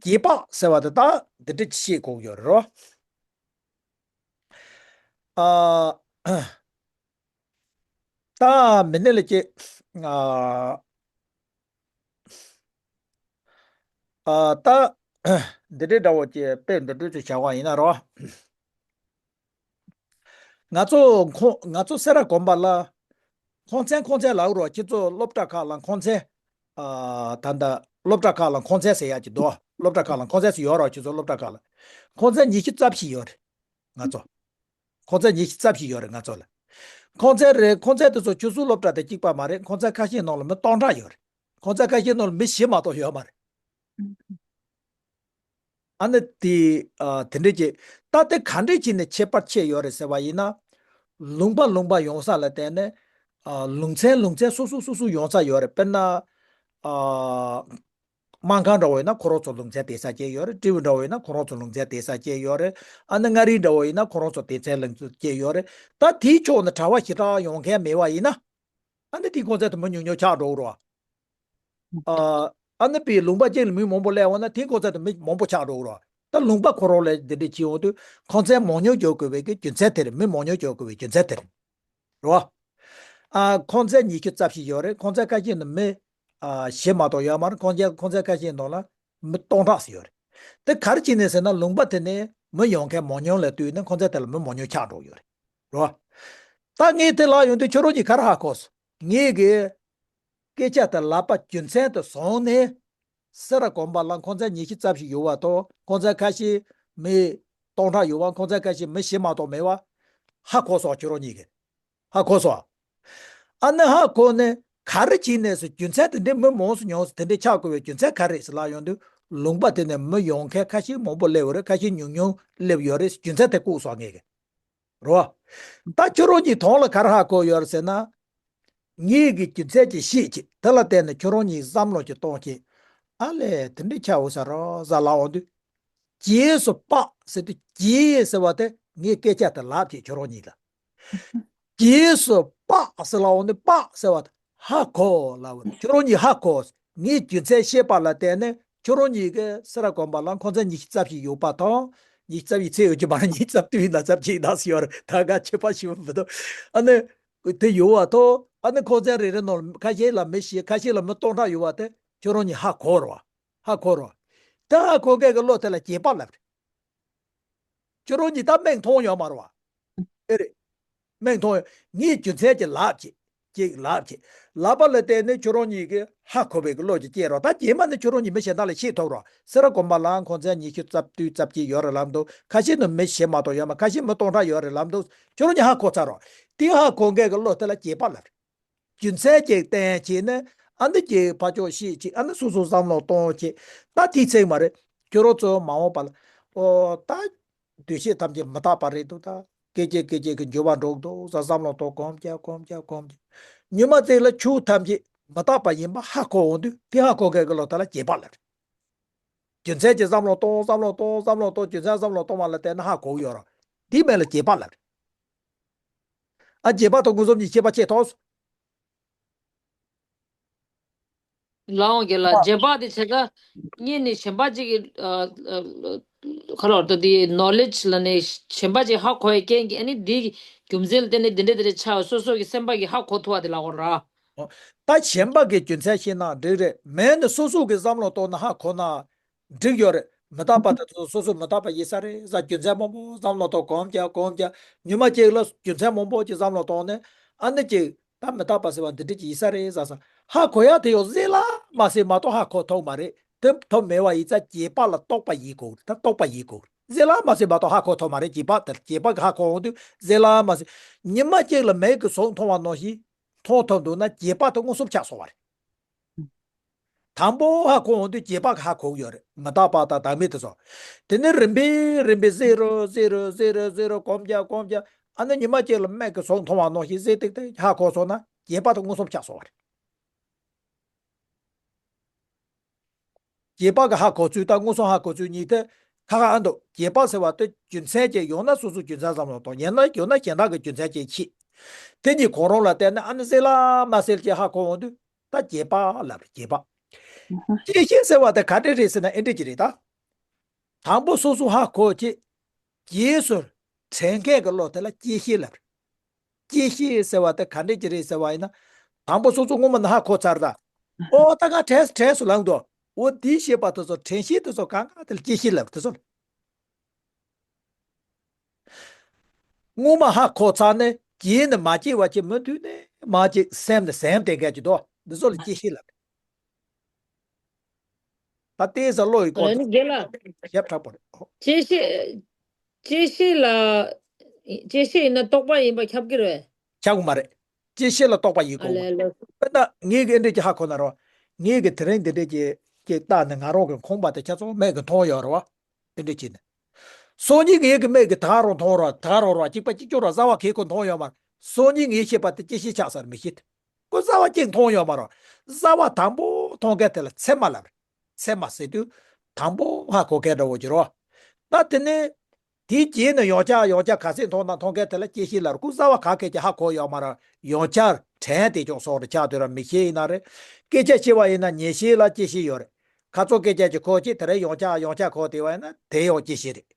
དཔག་ཟེར་བ་དེ་ད་འདི་འདྲ་ཅིག་ཤེས་དགོས་ཡོད་རེད་རེད་བ། ཨ། ད་མི་ནི་ལ་ཀྱེ། ཨ། ཨ་ད། འདི་འདྲའི་འདྲ་བོ་ཀྱེ་དཔེ་འདི་འདྲའི་ཚོ་བྱ་བ་ཡིན་ན་རོ། ང་ཚོ་ཁོང་ང་ཚོ་སེ་ར་དགོན་པ་ལ། ཁོང་ཚན་ཁོང་ཚན་ལབ་རོ། ཁྱེད་ཚོ་སློབ་གྲྭ་ཁག་ལ་ཁོང་ཚན། ཨ་ད་ལྟ་སློབ་གྲྭ་ཁག་ལ་ཁོང་ཚན་ཟེར་ཡ་ཅིག་འདུག་སློབ་གྲྭ་ཁག་ལ་ཁོང་ཚན་ཟེར་ཡོད་རོ། ཁྱེད་ཚོ་སློབ་གྲྭ་ཁག་ལ། ཁོང་ཚན་ཉི་ཤུ་རྩ་བཞི་ཡོད་རེད། ང་ཚོ། ཁོང་ཚན་ཉི་ཤུ་རྩ་བཞི་ཡོད་རེད་ང་ཚོ་ལ། ཁོང་ཚན་རེད། ཁོང་ཚན་དེ་ཚོ་ཆུ་ཚོད་སློབ་གྲྭ་དང་གཅིག་པ་མ་རེད། ཁོང་ཚན་ཁ་ཤས་ནང་ལ་མི་སྟོང་ཕྲག་ཡོད་རེད། ཁོང་ཚན་ཁ་ཤས་ནང་ལ་མི་བཞི་མ་གཏོགས་ཡོད་མ་རེད། ཨ་ནི་དེ་ཨ་དེ་འདྲས་ཀྱི་ད་དེ་ག་འདྲས་བྱས་ནས་ཁྱད་པར་ཕྱེ་ཡོད་རེད་ཟེར་བ་ཡིན་ན། ལུང་པ་ལུང་པ་ཡོང་ས་ལ་བརྟེན་ནས་ཨ་ལུང་ཚན་ལུང་ཚན་སོ་སོ་སོ་སོ་ཡོང་ས་ཡོད་རེད། དཔེར་ན་ཨ། སྨར་ཁམས་འདྲ་བོ་ཡིན་ན་ཁོ་རང་ཚོ་ལུང་ཚན་དེ་ས་སྐྱེས་ཡོད་རེད། སྤྲེའུ་འདྲ་བོ་ཡིན་ན་ཁོ་རང་ཚོ་ལུང་ཚན་དེ་ས་སྐྱེས་ཡོད་རེད། ཨ་ནི་མངའ་རིས་འདྲ་བོ་ཡིན་ན་ཁོ་རང་ཚོ་དེ་ཚན་ལུང་ཚན་སྐྱེས་ཡོད་རེད། ད་དེའི་ཕྱོགས་ནས་གྲྭ་པ་ཞེ་དྲག་ཡོང་མཁན་མེད་པ་ཡིན་ན། ཨ་ནི་དེའི་ཁོང་ཚན་དུ་མི་ཉུང་ཉུང་ཆགས་འགྲོ་གི་རེད། ཨ་ཨ་ནི་པའི་ལུང་པ་གཅིག་ལ་མི་མང་པོ་སླེབས་འོང་ན་དེའི་ཁོང་ཚན་དུ་མི་མང་པོ་ཆགས་འགྲོ་གི་རེད། ད་ལུང་པ་ཁོ་རང་ལ་འདི་འདྲ་བྱེད་འོང་དུས་ཁོང་ཚན་མང་ཉུང་འཇོག་དགོས་པའི་གི་རྒྱུ་མཚན་དེ་རེད། མི་མང་ཉུང་འཇོག་དགོས་པའི་རྒྱུ་མཚན་དེ་རེད། རེད་བ། ཨ་ཁོང་ཚན་ཉི་ཤུ་རྩ་བཞི་ཡོད་རེད། ཁོང་ཚན་ཁ་ཤས་ནང་མི་ཨ་བཞི་མ་གཏོགས་ཡོད་མ་རེད། ཁོང་ཚན་ཁོང་ཚན་ཁ་ཤས་ནང་ལ་མི་སྟོང་ཕྲག་ཙམ་ཡོད་རེད། དེ་ག་རེ་བྱས་ནས་ཟེར་ན་ལུང་པ་དེ་ནས་མི་ཡོང་མཁན་མང་ཉུང་ལ་ལྟོས་ནས་ཁོང་ཚན་དེ་ལ་མི་མང་ཉུང་ཆགས་འགྲོ་ཡོད་རེད། རེད་བ། ད་ངས་དེ་ལབ་ཡོང་དུས་ཁྱོད་རང་གིས་ག་རེ་ཧ་གོ་སོང་། ངས་གི་སྐད་ཆ་དེ་ལབ་པ་རྒྱུ་མཚན་དེ་བཟུང་ནས། སེ་ར་དགོན་པ་ལ་ཁོང་ཚན་ཉི་ཤུ་རྩ་བཞི་ཡོད་པ་དང་ཁོང་ཚན་ཁ་ཤས་མི་སྟོང་ཕྲག་ཡོད་པ། ཁོང་ཚན་ཁ་ཤས་མི་བཞི་མ་གཏོགས་མེད་པ་ཧ་གོ་སོང་། ཁྱོད་རང་གཉིས་ཀྱིས་ཧ་གོ་སོང་། ཨ་ནི་ཧ་གོ་ནས་ག་རེ་བྱས་ནས་སུ་རྒྱུ་མཚན་དེ་འདྲའི་མི་མང་སུ་ཉུང་སུ་དེ་འདྲའི་ཆགས་དགོས་པའི་རྒྱུ་མཚན་ག་རེ་རེད་ཟེར་ལབ་ཡོང་དུས། ལུང་པ་དེ་ནས་མི་ཡོང་མཁན་ཁ་ཤས་མང་པོ་སླེབས་ཡོད་རེད། ཁ་ཤས་ཉུང་ཉུང་སླེབས་ཡོད་རེད། རྒྱུ་མཚན་དེ་ལྐུགས་སོང་ངེས་ཀྱི་རེད་བ། ད་ཁྱོད་རང་གཉིས་དོན་ལ་ག་རེ་ཧ་གོ་ཡོད་རེད་ཟེར་ན། ངེད་ཀྱིས་རྒྱུ་མཚན་ཅིག་ཤེས་ཀྱི། དེ་ལ་བརྟེན་ནས་ཁྱོད་རང་གཉིས་བསམ་བློ་ཅིག་གཏོང་ཀྱི། ཨ་ལས་དེ་འདྲའི་ཆ་འོ་ས་རོ་ཟ་ལ་འོང་དུས། རྗེས་སུ་དཔག་ཟེར་དུས་རྗེས་ཟེར་བ་དེ་ངས་སྐད་ཆ་དེ་ལབ་ཀྱི་ཁྱོད་རང་གཉིས་ལ། རྗེས་སུ་དཔག་ཟེར་ལ་འོང་དུས་དཔག་ཟེར་བ་དེ་ཧ་གོ་ལབ་པ་རེད། ཁྱོད་རང་གཉིས་ཧ་གོ། ངས་རྒྱུ་མཚན་ཤེས་པ་ལ་བརྟེན་ནས་ཁྱོད་རང་གཉིས་ཀྱི་སེ་ར་དགོན་པ་ལ་འཁོན་ཚན་ཉི་ཤུ་རྩ་བཞི་ཡོད་པ་དང་། ཉི་ཤུ་རྩ་བཞི་ཚད་ཡོད་ཀྱི་མ་རེད། ཉི་ཤུ་རྩ་བདུན་ཡིན་ན་རྩ་གཅིག་ཡིན་ན་ཟེར་ཡོད་རེད། ད་ག་ཁྱད་པར་ཞིག་མི་འདུག་ཨ་ནི། དེ་ཡོད་བ་ཐོག་ཨ་ནི་འཁོན་ཚན་རེ་རེ་ནང་ལ་ཁ་ཤས་ལ་མི་ཤེས། ཁ་ཤས་ལ་མི་སྟོང་ཕྲག་ཡོད་བ་དེ་ཁྱོད་རང་གཉིས་ཧ་གོ་རོ། ཧ་གོ་རོ། ད་ཧ་གོ་མཁན་གྱི་བློ་དེ་ལ་རྗེས་དཔག་ལབ་རེད། ཁྱོད་རང་གཉིས་ད་མིག་མཐོང་ཡོད་མ་རེད་བ། ཨེ་རེད། མིག་མཐོང་ཡོད། ངས་རྒྱུ་མཚན་གྱི་ལབ་ཀྱི། ཅིག་ལབ་ཀྱི། ལབ་པ་ལ་བརྟེན་ནས་ཁྱོད་རང་གཉིས་ཀྱིས་ཧ་གོ་བའི་གི་བློ་ཅིག་སྐྱེས་རོགས། ད་རྗེས་མ་ནི་ཁྱོད་རང་གཉིས་མི་གཞན་དག་ལ་ཤེས་ཐུབ་རོགས། སེ་ར་དགོན་པ་ལ་འཁོན་ཚན་ཉི་ཤུ་རྩ་བདུན་རྩ་གཅིག་ཡོད་རེད་ལབ་འདུག་ཁ་ཤས་ནི་མི་བྱེ་མ་གཏོགས་ཡོད་མ། ཁ་ཤས་མི་སྟོང་ཕྲག་ཡོད་རེད་ལབ་འདུག་ཁྱོད་རང་གཉིས་ཧ་གོ་ཚར་རོགས། དེ་ཧ་གོ་མཁན་གྱི་བློ་དེ་ལ་རྗེས་དཔག་ལབ་རེད། རྒྱུ་མཚན་ཅིག་བསྟན་བྱས་ནས་ཨ་ནི་ཅིག་ཕར་ཕྱོགས་ཤེས་ཅིག་ཨ་ནི་སོ་སོ་བསམ་བློ་གཏོང་བྱས། ད་དེའི་ཚིག་མ་རེད། ཁྱོད་རང་ཚོ་མ་འོངས་པ་ལ། ཨོ་ད། འདུ་ཤེས་ཐམས་ཅད་མི་རྟག་པ་རེད་འདུག་ད་སྐད་ཅིག་སྐད་ཅིག་གི་འགྱུར་བ་འགྲོ་གི་འདུག་ཟེར་བསམ་བློ་གཏོང་གོམས་རྒྱག་གོམས་རྒྱག་གོམས་རྒྱག་ཉི་མ་གཅིག་ལ་ཆོས་ཐམས་ཅད་མི་རྟག་པ་ཡིན་པ་ཧ་གོ་འོང་དུས་དེ་ཧ་གོ་མཁན་གྱི་བློ་དེ་ལ་རྗེས་དཔག་ལབ་རེད། རྒྱུ་མཚན་གྱི་བསམ་བློ་གཏོང་བསམ་བློ་གཏོང་བསམ་བློ་གཏོང་རྒྱུ་མཚན་བསམ་བློ་གཏོང་བ་ལ་བརྟེན་ནས་ཧ་གོ་གི་ཡོད་རེད། དེའི་མིང་ལ་རྗེས་དཔག་ལབ་རེད། ཨ་རྗེས་དཔག་དང་མངོན་སུམ་གཉིས་ཁྱད་པར་ཕྱེ་ཐུབ་སོང་། ལའོ་རྒན་ལགས། རྗེས་དཔག་དེ་བྱེད་ཀ་གཉིས་ནི་གཞན་པ་གཅིག་གི་ཨ་ཨ་ཁ་ལོར་དུ་དེ་ནོ་ལེཇ་ལ་ནི་གཞན་པ་གཅིག་ཧ་གོ་བའི་རྐྱེན་གྱིས་ཨ་ནི་དེ་གི་རྒྱུ་མཚན་ལ་བརྟེན་ནས་དེ་འདྲ་དེ་འདྲ་ཆགས། སོ་སོ་གི་སེམས་པ་གིས་ཧ་གོ་ཐུབ་པ་དེ་ལབ་དགོས་ར། ད་གཞན་པ་གི་རྒྱུ་མཚན་ཤེས་ན་འགྲིག་རེད། མིང་ནི་སོ་སོ་གི་བསམ་བློ་གཏོང་ན་ཧ་གོ་ན་འགྲིག་ཡོད་རེད། མི་རྟག་པ་དེ་ཚོ་སོ་སོ་མི་རྟག་པ་ཡིན་ས་རེད་ཟེར་རྒྱུ་མཚན་མང་པོ་བསམ་བློ་གཏོང་གོམས་རྒྱག་གོམས་རྒྱག་ཉི་མ་གཅིག་ལ་རྒྱུ་མཚན་མང་པོ་ཅིག་བསམ་བློ་གཏོང་ནས་ཨ་ནི་ཅིག་ད་མི་རྟག་པ་ཟེར་བ་འདི་འདྲ་ཅིག་ཡིན་ས་རེད་ཟེར་ས་ཧ་གོ་ཡག་དེ་ཡང་གཟིགས་ལ་མ་གཟིགས་མ་གཏོགས་ཧ་གོ་ཐུབ་མ་རེད། དེ་ཐུབ་མེད་པ་ཡིན་ཙང་རྗེས་དཔག་ལ་རྟོག་པ་ཡིན་དགོས། ད་རྟོག་པ་ཡིན་དགོས། གཟིགས་ལ་མ་གཟིགས་མ་གཏོགས་ཧ་གོ་ཐུབ་མ་རེད། རྗེས་དཔག་དེ་རྗེས་དཔག་གིས་ཧ་གོ་འོང་དུས་གཟིགས་ལ་མ་གཟིགས། ཉི་མ་གཅིག་ལ་མིག་གིས་ཟོག་མཐོང་བ་ནང་བཞིན་མཐོང་ཐུབ་འདུག་ན་རྗེས་དཔག་དེ་མངོན་སུམ་ཆགས་སོང་བ་རེད། དང་པོ་ཧ་གོ་འོང་དུས་རྗེས་དཔག་གིས་ཧ་གོ་གི་ཡོད་རེད། མི་རྟག་པ་དང་བདག་མེད་དེ་ཚོ། དེ་ནས་རིམ་པས་རིམ་པས་གཟིགས་རོགས་གཟིགས་རོགས་གཟིགས་རོགས་གཟིགས་རོགས་གོམས་རྒྱག་གོམས་རྒྱག་ཨ་ནི་ཉི་མ་གཅིག་ལ་མིག་གིས་ཟོག་མཐོང་བ་ནང་བཞིན་གཟིགས་ཏིག་ཏིག་ཧ་གོ་སོང་ན་རྗེས་དཔག་དེ་མངོན་སུམ་ཆགས་སོང་བ་རེད། རྗེས་དཔག་གིས་ཧ་གོ་ཚུལ་དང་མངོན་སུམ་ཧ་གོ་ཚུལ་གཉིས་དེ་ཁ་ཁ་ཨ་འདུག་རྗེས་དཔག་ཟེར་བ་དེ་རྒྱུ་མཚན་ཅིག་ཡོང་ན་སོ་སོའི་རྒྱུ་མཚན་བསམ་བློ་གཏོང་། ཡང་ན་ཡང་ན་གཞན་དག་གི་རྒྱུ་མཚན་ཅིག་ཤེས། དེ་གཉིས་གང་རུང་ལ་བལྟས་ན་ཨ་ནི་གཟིགས་ལ་མ་གཟིགས་ཀྱི་ཧ་གོ་འོང་དུས་ད་རྗེས་དཔག་ལབ་རེད། རྗེས་དཔག་དཔྱད་ཤེས་ཟེར་བ་དེ་ག་འདྲ་རེད་ཟེར་ན་ཨེ་འདྲ་ཅིག་རེད་ད། དང་པོ་སོ་སོ་ཧ་གོ་ཅིག་རྗེས་སུ་དྲན་མཁན་གྱི་བློ་དེ་ལ་དཔྱད་ཤེས་ལབ་རེད། དཔྱད་ཤེས་ཟེར་བ་དེ་ག་འདྲ་ཅིག་རེད་ཟེར་བ་ཡིན་ན། དང་པོ་སོ་སོ་སྔོན་མ་ནས་ཧ་གོ་ཚར་ད། ཨོ་ད་ག་དྲན་དྲན་སོང་ལབ་འདུག་འོ་དེའི་ཤེས་པ་དེ་ཚོ་དྲན་ཤེས་དེ་ཚོ་གང་ག་དེ་ལ་དཔྱད་ཤེས་ལབ་དེ་ཚོ་ལ། སྔོན་མ་ཧ་གོ་ཚར་ནས་རྗེས་ནས་མ་སྐྱེ་བ་ཅིག་མུ་མཐུད་ནས་མ་སྐྱེ་སེམས་ནས་སེམས་དེ་འགལ་གྱི་འདུག་འདི་ཚོ་ལ་དཔྱད་ཤེས་ལབ། ད་ལྟའི་ས་བློ་ཡི་སྐོར་ཨ་ནི་དེ་རྒན་ལགས། ཞིབ་ཕྲ་པོ་རེད། ཨོ། དཔྱད་ཤེས། དཔྱད་ཤེས་ལ། དཔྱད་ཤེས་ཡིན་ན་རྟོག་པ་ཡིན་པ་ཁྱབ་ཀྱི་རེད། ཁྱབ་ཀྱི་མ་རེད། དཔྱད་ཤེས་ལ་རྟོག་པ་ཡིན་ཨ་དགོས་མ་ལེ་ལེ། རེད། དཔེར་ན་ངེད་ཀྱིས་ཨེ་འདྲས་ཀྱི་ཧ་གོ་ན་རོ། ངེད་ཀྱིས་དེ་རིང་འདི་འདྲས་ཀྱི་ཀྱི་བལྟས་ནས་ང་རང་གི་ཁང་པ་དེ་ཁྱེད་ཚོ་མིག་གིས་མཐོང་ཡོད་རེད་བ། དེ་འདྲས་བྱས་ནས། སང་ཉིན་ངེད་ཀྱི་མིག་གིས་ད་ག་རང་མཐོང་རོགས། ད་ག་རང་རོགས། གཅིག་པ་གཅིག་རྐྱང་རོགས། གསར་པ་གས་ཁོ་མཐོང་ཡོད་མ་རེད། སང་ཉིན་ངའི་ཤེས་པ་དེ་དཔྱད་ཤེས་ཆགས་ས་རེད། མི་ཤེས་ཏེ། ཁོ་གསར་པ་གཅིག་མཐོང་ཡོད་མ་རེད། གསར་པ་དང་པོ་མཐོང་མཁན་དེ་ལ་ཚད་མ་ལབ་རེད། ཚད་མ་ཟེར་དུས་དང་པོ་ཧ་གོ་མཁན་འདྲ་བོ་ཅིག་རེད་བ། ད་དེ་ནས་དེའི་རྗེས་ནས་ཡང་བསྐྱར་ཡང་བསྐྱར་ག་ཚད་མཐོང་ན་མཐོང་མཁན་དེ་ལ་དཔྱད་ཤེས་ལབ་རེད། ཁོ་གསར་པ་ག་གས་ཀྱི་ཧ་གོ་ཡོད་མ་རེད། ཡང་བསྐྱར་དྲན་དེ་ཅུང་སོགས་རེད། ཆགས་དུས་ར་མིག་ཤེས་ཡིན་ན་རེད། སྐད་ཆ་བཤད་པ་ཡིན་ན་ཉན་ཤེས་ལ་དཔྱད་ཤེས་ཡོད་རེད། ཁ་ཚོ་སྐད་ཆ་ཅིག་གོ་ཅིག་དེ་རིང་ཡང་བསྐྱར་ཡང་བསྐྱར་གོ་བསྡད་པ་ཡིན་ན་དེ་ཡང་དཔྱད་ཤེས་རེད།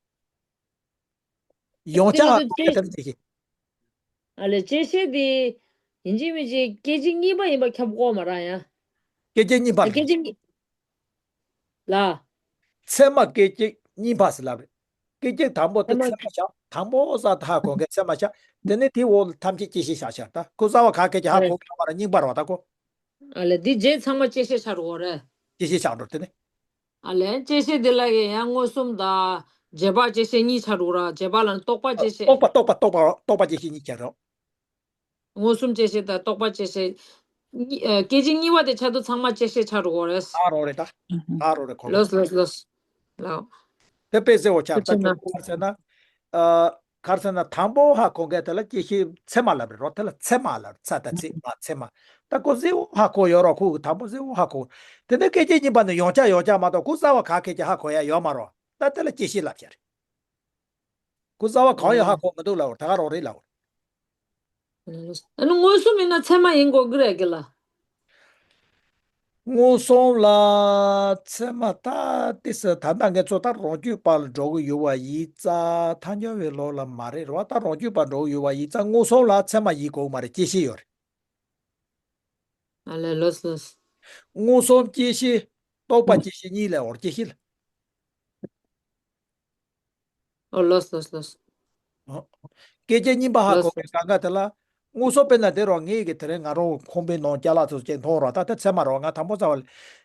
ཡང་བསྐྱར་དེ་ཚོ་དེ་ལྟར་དཔྱད་ཤེས། ཨ་ལས་དཔྱད་ཤེས་དེ་ཡིན་གཅིག་མིན་གཅིག་སྐད་ཅིག་གཉིས་པ་ཡིན་པ་ཁྱབ་དགོས་མ་རེད་ཡ། སྐད་ཅིག་གཉིས་པ་ཨ་རེད། སྐད་ཅིག་གཉིས། ལ། ཚད་མ་སྐད་ཅིག་གཉིས་པ་ཟེར་ལབ་རེད། སྐད་ཅིག་དང་པོ་དེ་ཚད་མ་ཚད་མ་བཞག་དང་པོ་ས་ད་ཧ་གོ་མཁན་ཚད་མ་བཞག་དེ་ནས་དེའི་འོག་ལ་ཐམས་ཅད་དཔྱད་ཤེས་བཞག་བཞག་ད་ཁོ་གསར་པ་ག་གས་ཀྱི་ཧ་གོ་མཁན་མ་རེད། རྙིང་པ་རེད་བ་ད་ཁོ། ཨ་ལས་འདི་རྗེས་ཚང་མ་དཔྱད་ཤེས་ཆགས་འགྲོ་གི་རེད། དཔྱད་ཤེས་ཆགས་འགྲོ་དེ་ནི། ཨ་ལས་དཔྱད་ཤེས་འདི་ལ་ཡང་མངོན་སུམ་དང་རྗེས་དཔག་དཔྱད་ཤེས་གཉིས་ཆགས་འགྲོ་གི་རེད། རྗེས་དཔག་ལ་ནི་རྟོག་པ་དཔྱད་ཤེས། རྟོག་པ་རྟོག་པ་རྟོག་པ་དཔྱད་ཤེས་གཉིས་ཆགས་རོགས། མངོན་སུམ་དཔྱད་ཤེས་དང་རྟོག་པ་དཔྱད་ཤེས། གཉིས་ཨ། སྐད་ཅིག་གཉིས་པ་དེ་ཆ་དུ་ཚང་མ་བཅད་ཤེས་ཆགས་འགྲོ་གི་རེད། ད་རོ་རེད་ད། ད་རོ་རེད་ཁོ་ལོས་ལོས་ལོས། ལོ། དེ་དཔེ་གསལ་བོ་ཆགས། ད་ཁྱོད་ག་རེ་ཟེར་ན། ཨ། ག་རེ་ཟེར་ན་དང་པོ་ཧ་གོ་མཁན་དེ་ལ་སྐྱེད་ཤེས་ཚད་མ་ལབ་རེད་རོ། དེ་ལ་ཚད་མ་ལབ་རེད། ཚ་དང་ཚིག་མ་ཚད་མ། ད་ཁོ་གསལ་བོ་ཧ་གོ་ཡོད་རོ། ཁོ་གི་དང་པོ་གསལ་བོ་ཧ་གོ། དེ་ནས་སྐད་ཅིག་གཉིས་པ་ནི་ཡོངས་ཁྱབ་ཡོངས་ཁྱབ་མ་གཏོགས་ཁོ་རྩ་བ་ག་སྐད་ཅིག་ཧ་གོ་ཡ་ཡོད་མ་རོ། ད་དེ་ལ་སྐྱེད་ཤེས་ལབ་བྱ་རེད། ཁོ་རྩ་བ་གང་ཡང་ཧ་གོ་མི་འདུག་ལབ་རོ། ད་ག་རོ་རེད་ལབ་རོ། ཨ་ནི་མངོན་སུམ་ཡིན་ན་ཚད་མ་ཡིན་དགོས་ཀྱི་རེད་ཀྱི་ལ། མངོན་སུམ་ལ་ཚད་མ་ད་ཏི་སི་ད་ལྟ་ངས་ཚོ་ད་རང་རྒྱུད་པ་ལ་འགྲོ་གི་ཡོད་པ་ཡིན་ཙང་ཐལ་འགྱུར་བའི་ལུགས་ལ་མ་རེད་རོ། ད་རང་རྒྱུད་པ་འགྲོ་གི་ཡོད་པ་ཡིན་ཙང་མངོན་སུམ་ལ་ཚད་མ་ཡིན་དགོས་མ་རེད། སྐྱེད་ཤེས་ཡོད་རེད། ཨ་ལས་ལོས་ལོས། མངོན་སུམ་སྐྱེད་ཤེས་རྟོག་པ་སྐྱེད་ཤེས་གཉིས་ལས་འོར་སྐྱེད་ཤེས་ལ། ཨོ་ལོས་ལོས་ལོས། ཨོ། སྐད་ཅིག་གཉིས་པ་ཧ་ལོས་གོ་བའི་ལོས། གང་ག་དེ་ལ། མངོན་སུམ་དཔེར་ན་དེ་རོ། ངེད་ཀྱི་དེ་རིང་ང་རང་ཁང་པའི་ནང་ཅ་ལག་ཚོ་ཅིག་མཐོང་རོ། ད་དེ་ཚད་མ་རོ། ང་དང་པོ་རྩ་བ་ལ།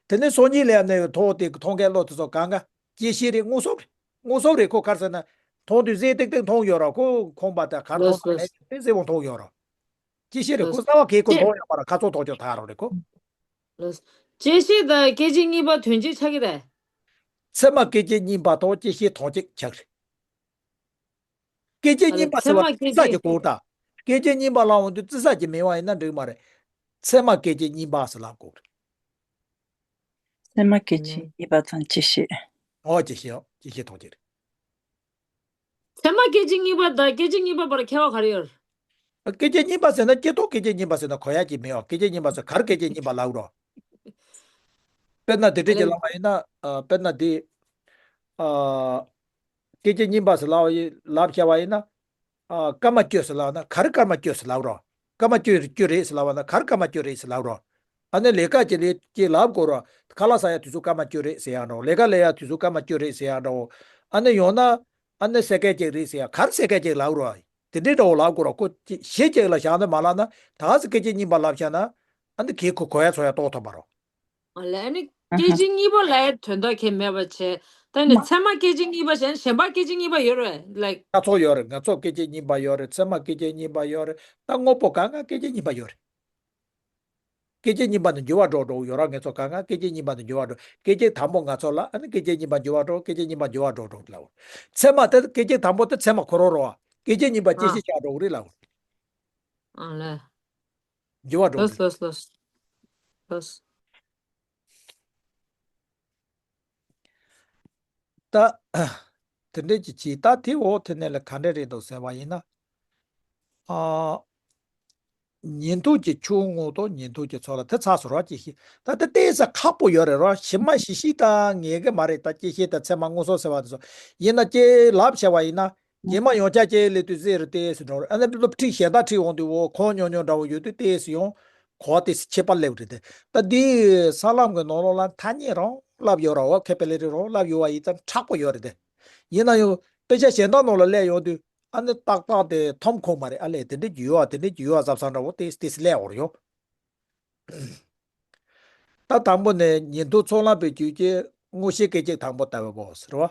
དེ་ནས་སང་ཉིན་ལ་ཡང་ནས་མཐོང་དེ་མཐོང་མཁན་བློ་དེ་ཚོ་གང་ག་སྐྱེད་ཤེས་རེད། མངོན་སུམ་རེད། མངོན་སུམ་རེད། ཁོ་ག་རེ་ཟེར་ན། མཐོང་དུས་གསལ་ཏིག་ཏིག་མཐོང་ཡོད་རོ། ཁོ་ཁང་པ་དང་གར་ལོས་མཐོང་ན་ལོས། ལས་དེ་གསལ་པོ་མཐོང་ཡོད་རོ། སྐྱེད་ཤེས་རེད། ལོས། ཁོ་རྩ་བ་གས་ཁོ་སྐྱེད། མཐོང་ཡོད་མ་རོ། ཁ་ཚོ་ཐོག་ཅོག་ད་རོ་རེད་ཁོ། ལོས། སྐྱེད་ཤེས་དང་སྐད་ཅིག་གཉིས་པ་དོན་གཅིག་ཆགས་ཀྱི་རེད། ཚད་མ་སྐད་ཅིག་གཉིས་པ་དང་སྐྱེད་ཤེས་དོན་གཅིག་ཆགས་རེད། སྐད་ཅིག་ཨ་ལས་གཉིས་པ་ཚད་ཟེར་བ་མ་སྐད་རྩིས་ཆགས་ཀྱི་ཅིག་གོ་ད། སྐད་ཅིག་གཉིས་པ་ལ་འོང་དུས་རྩིས་ཆགས་ཀྱི་མེད་པ་ཡིན་ན་འགྲིག་མ་རེད། ཚད་མ་སྐད་ཅིག་གཉིས་པ་ཟེར་ལབ་དགོས་རེད། ཚད་མ་སྐད་ཅིག་གཉིས་པ་དང་སྐྱེད་ཤེས། ཨོ་སྐྱེད་ཤེས། ཨོ་སྐྱེད་ཤེས་དོན་གཅིག་རེད། ཚད་མ་སྐད་ཅིག་གཉིས་པ་དང་སྐད་ཅིག་གཉིས་པ་བར་ཁྱད་པར་ག་རེ་ཡོད། སྐད་ཅིག་གཉིས་པ་ཟེར་ན་སྐྱེ་ཐོག་སྐད་ཅིག་གཉིས་པ་ཟེར་ན་གོ་ཡ་ཅིག་མེད་པ། སྐད་ཅིག་གཉིས་པ་ཟེར་ག་རེ་སྐད་ཅིག་གཉིས་པ་ལབ་རོ། དཔེར་ན་དེ་འདྲས་ཀྱི་ལབ་པ་ཡིན་ན། ཨ། དཔེར་ན་དེ། ཨ། སྐད་ཅིག་གཉིས་པ་ཟེར་ལབ་ཡི་ལབ་བྱ་བ་ཡིན་ན། ཨ། སྐར་མ་བསྐྱོད་ཟེར་ལབ་ན་ག་རེ་སྐར་མ་བསྐྱོད་ཟེར་ལབ་རོ། སྐར་མ་བསྐྱོད་བསྐྱོད་རེད་ཟེར་ལབ་པ་ན་ག་རེ་སྐར་མ་བསྐྱོད་རེད་ཟེར་ལབ་རོ། ཨ་ནི་ལས་ཀ་ཅིག་ལས་ཅིག་ལབ་དགོས་རོ། ཁ་ལག་ཟ་ཡ་དུས་ཚོད་སྐར་མ་བསྐྱོད་རེད་ཟེར་ཡ་འདྲ་བོ། ལས་ཀ་ལས་ཡ་དུས་ཚོད་སྐར་མ་བསྐྱོད་རེད་ཟེར་ཡ་འདྲ་བོ། ཨ་ནི་ཡང་ན། ཨ་ནི་སེ་ཀན་ཅིག་རེད་ཟེར་ཡ། ག་རེ་སེ་ཀན་ཅིག་ལབ་རོ། དེ་འདྲའི་འདྲ་བོ་ལབ་དགོས་རོ། ཁོ་ཅི་གཞི་གཅིག་ལ་བཞག་ནས་མ་ལབ་ན་ད་ག་ཟེ་སྐད་ཅིག་གཉིས་པ་ལབ་བཞག་ན། ཨ་ནི་གས་ཁོ་གོ་ཡ་ཚོར་ཡ་ཏོག་ཐོབ་པ་རོ། ཨ་ལས་ཨ་ནི་སྐད་ཅིག་གཉིས་པ་ལབ་ཡ་དོན་དག་གས་མེད་པ་བྱས། ད་ནི་མ། ཚད་མ་སྐད་ཅིག་གཉིས་པ་བྱས་ན་གཞན་པ་སྐད་ཅིག་གཉིས་པ་ཡོད་རེད་ལའིཀ། སྣ་ཚོགས་ཡོད་རེད། ང་ཚོ་སྐད་ཅིག་གཉིས་པ་ཡོད་རེད། ཚད་མ་སྐད་ཅིག་གཉིས་པ་ཡོད་རེད། ད་དངོས་པོ་གང་ག་སྐད་ཅིག་གཉིས་པ་ཡོད་རེད། སྐད་ཅིག་གཉིས་པ་ནི་འགྱུར་བ་འགྲོ་འགྲོ་ཡོད་ར། ང་ཚོ་གང་ག་སྐད་ཅིག་གཉིས་པ་ནི་འགྱུར་བ་འགྲོ། སྐད་ཅིག་དང་པོ་ང་ཚོ་ལ་ཨ་ནི་སྐད་ཅིག་གཉིས་པ་འགྱུར་བ་འགྲོ། སྐད་ཅིག་གཉིས་པ་འགྱུར་བ་འགྲོ་འགྲོ་ལབ། ཚད་མ་དེ་སྐད་ཅིག་དང་པོ་དེ་ཚད་མ་ཁོ་རང་རོ། སྐད་ཅིག་གཉིས་པ་སྐྱེད་ཨ། ཤེས་ཆགས་འགྲོ་གི་རེད་ལབ། ཨ་ལས། འགྱུར་བ་འགྲོ་གི་ལོས་རེད། ལོས་ལོས། ལོས། ད། དེ་འདྲས་ཀྱི་ཅིག་ད་དེ་འོག་དེ་ནས་ལ་ག་འདྲས་རེད་འདུག་ཟེར་བ་ཡིན་ན། ཨ། ཉིན་ཐོ་གི་ཆུང་ངུ་དང་ཉིན་ཐོ་གི་ཚོགས་ལ་དེ་ཚགས་སུ་རོ་སྐྱེད་ཤེས། ད་དེ་ཏོག་ཙམ་ཁག་པོ་ཡོད་རེད་རོ། ཞིབ་མ་ཞིབ་ཞིབ་ད་ངེས་གི་མ་རེད། ད་སྐྱེད་ཤེས་ད་ཚད་མ་མངོན་སུམ་ཟེར་བ་དེ་ཚོ་ཡིན་ན་ཅིག་ལབ་བྱས་པ་ཡིན་ན། རྗེས་མ་ཡོངས་ཁྱབ་ཅིག་ལབ་དུས་ཟེར་རུ་ཏོག་ཙམ་འགྲོ་རེད། ཨ་ནི་སློབ་ཁྲིད་གཞན་དག་ཁྲིད་འོང་དུས་འོ་གོ་ཉོབ་ཉོབ་འདྲ་བོ་ཡོད་དུས་ཏོག་ཙམ་ཡང་གོ་བ་ཏོག་ཙམ་ཁྱད་པར་སླེབས་རེད་དེ། ད་འདི་ས་ལམ་གི་ནང་ལོགས་ལ་ཐ་སྙད་རང་ལབ་ཡོད་ར། འོ་ཁེ་པེ་ལེ་རི་རང་ལབ་ཡོད་པ་ཡིན་ཙང་མཁྲེགས་པོ་ཡོད་རེད་དེ། ཡིན་ན་ཡང་དཔེ་ཆ་གཞན་དག་ནང་ལ་སླེབས་ཡོང་དུས་ཨ་ནི་ཏག་ཏག་དེ་མཐོང་ཁོམ་མ་རེད། ཨ་ལས་དེ་འདྲས་ཀྱི་ཡོད་ཨ། དེ་འདྲས་ཀྱི་ཡོད་ཨ་ཟབ་ས་འདྲ་བོ་ཏོག་ཙམ་ཏོག་ཙམ་སླེབས་འོང་ཡོང་། ད་དང་པོ་ནས་ཉིན་ཐོ་ཚོགས་ལམ་པའི་རྒྱུད་ཀྱི་དངོས་གཞིའི་སྐད་ཅིག་དང་པོ་ལྟ་བུ་བོ་ཟེར་བ།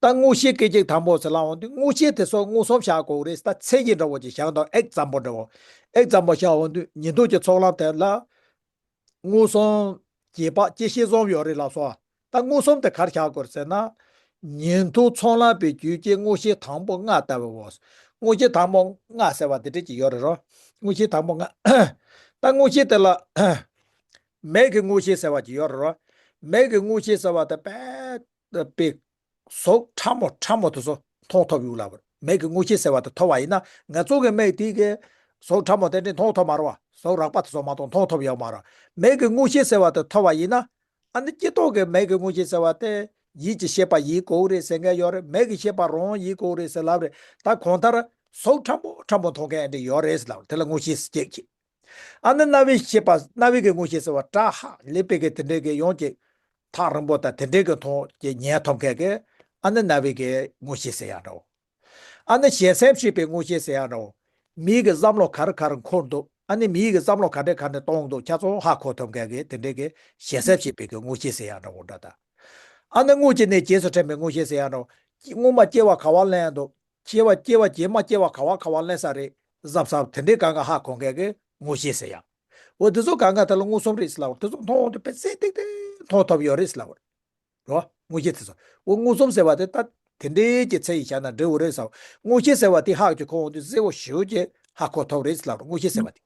ད་དངོས་གཞིའི་སྐད་ཅིག་དང་པོ་ཟེར་ལབ་འོང་དུས་དངོས་གཞི་དེ་ཚོ་མངོན་སུམ་བཞག་དགོས་རེད། ད་ཚད་གཞི་འདྲ་བོ་ཅིག་བཞག་དང་ཨེག་ཛམ་པལ་འདྲ་བོ། ཨེག་ཛམ་པལ་བཞག་འོང་དུས་ཉིན་ཐོ་གི་ཚོགས་ལམ་དེ་ལ། མངོན་སུམ། རྗེས་དཔག་སྐྱེད་ཤེས་གསུམ་ཡོད་རེད་ལབ་སོང་། ད་མངོན་སུམ་དེ་ག་རེ་བཞག་དགོས་ཟེར་ན། ཉིན་ཐོ་ཚོགས་ལམ་པའི་རྒྱུད་ཀྱི་དངོས་གཞི་དང་པོ་ལྔ་ལྟ་བུའོ། དངོས་གཞི་དང་པོ་ལྔ་ཟེར་བ་དེ་འདྲས་ཅིག་ཡོད་རེད་རོ། དངོས་གཞི་དང་པོ་ལྔ། ད་དངོས་གཞི་དེ་ལ། མིག་གི་དངོས་གཞི་ཟེར་བ་ཅིག་ཡོད་རེད་རོ། མིག་གི་དངོས་གཞི་ཟེར་བ་དེ་དཔེ། དཔེ། གཟུགས་ཕྲ་མོ་ཕྲ་མོ་དེ་ཚོ་མཐོང་ཐུབ་ཡོད་ལབ་པ་རེད། མིག་གི་དངོས་གཞི་ཟེར་བ་དེ་ཐོབ་པ་ཡིན་ན་ང་ཚོ་གི་མིག་དེ་གིས་གཟུགས་ཕྲ་མོ་དེ་འདྲས་མཐོང་ཐུབ་མ་རེད་བ། གཟུགས་རགས་པ་དེ་ཚོ་མ་གཏོགས་མཐོང་ཐུབ་ཡོད་མ་རེད། མིག་གི་དངོས་གཞི་ཟེར་བ་དེ་ཐོབ་པ་ཡིན་ན་ཨ་ནི་སྤྱི་ཐོག་གི་མིག་གི་དངོས་གཞི་ཟེར་བ་དེ་ཡིད་ཀྱི་ཤེས་པ་ཡིན་དགོས་རེད་ཟེར་མཁན་ཡོད་རེད། མིག་གི་ཤེས་པ་རང་ཡིན་དགོས་རེད་ཟེར་ལབ་རེད། ད་གང་ལྟར་གཟུགས་ཕྲ་མོ་ཕྲ་མོ་མཐོང་མཁན་འདྲ་ཡོད་རེད་ཟེར་ལབ་རེད། དེ་ལ་དངོས་གཞི་ཟེར་གྱི། ཨ་ནི་རྣ་བའི་ཤེས་པ་རྣ་བའི་གི་དངོས་གཞི་ཟེར་བ་བཀྲ་ཤིས་ལེགས་པའི་གི་དེ་འདྲའི་གི་ཡོངས་ཀྱི་ཐག་རིང་པོ་དང་དེ་འདྲའི་གི་མཐོང་གི་ཉན་ཐུབ་མཁན་གི་ཨ་ནི་རྣ་བའི་གི་དངོས་གཞི་ཟེར་ཡ་འདྲ་བོ། ཨ་ནི་ཞེ་སེམས་ཤེས་པའི་དངོས་གཞི་ཟེར་ཡ་འདྲ་བོ། མིའི་གི་བསམ་བློ་ག་རེ་ག་རེ་འཁོར་འདུག་ཨ་ནི་མིའི་གི་བསམ་བློ་ག་འདྲ་ག་འདྲ་གཏོང་འདུག་ཆ་ཚང་ཧ་གོ་ཐུབ་མཁན་གི་དེ་འདྲའི་གི་ཞེ་སེམས་ཤེས་པའི་གི་དངོས་གཞི་ཟེར་ཡ་འདྲ་བོ་འདྲ་ད། ཨ་ནི་སྔོན་གྱི་ནས་རྗེས་སུ་དྲན་པའི་དངོས་གཞི་ཟེར་ཡ་འདྲ་བོ། སྔོན་མ་སྐྱེ་བ་ག་བ་ལེན་འདུག་སྐྱེ་བ་སྐྱེ་བ་རྗེས་མ་སྐྱེ་བ་ག་བ་ག་བ་ལེན་ས་རེད་གཟབ་གཟབ་དེ་འདྲའི་གང་ག་ཧ་གོ་མཁན་གྱི་དངོས་གཞི་ཟེར་ཡ། འོ་དེ་ཚོ་གང་ག་དེ་ལ་མངོན་སུམ་རེད་ཟེར་ལབ་པ་རེད། དེ་ཚོ་མཐོང་འོང་དུས་དཔེ་ཚད་ཏིག་ཏིག་མཐོང་ཐུབ་ཡོད་རེད་ཟེར་ལབ་པ་རེད། རོ། མངོན་ཤེས་དེ་ཚོ། འོ་མངོན་སུམ་ཟེར་བ་དེ་ད་དེ་འདྲའི་གི་ཚད་ཡིན་བྱས་ན་འགྲིག་འོ་རེད་ཟེར་བ། མངོན་ཤེས་ཟེར་བ་དེ་ཧ་གོ་གོ་འོང་དུས་གསལ་བོ་ཞེ་པོ་ཅིག་ཧ་གོ་ཐུབ་རེད་ཟེར་ལབ་པ་རེད། མངོན་ཤེས་ཟེར་བ་དེ།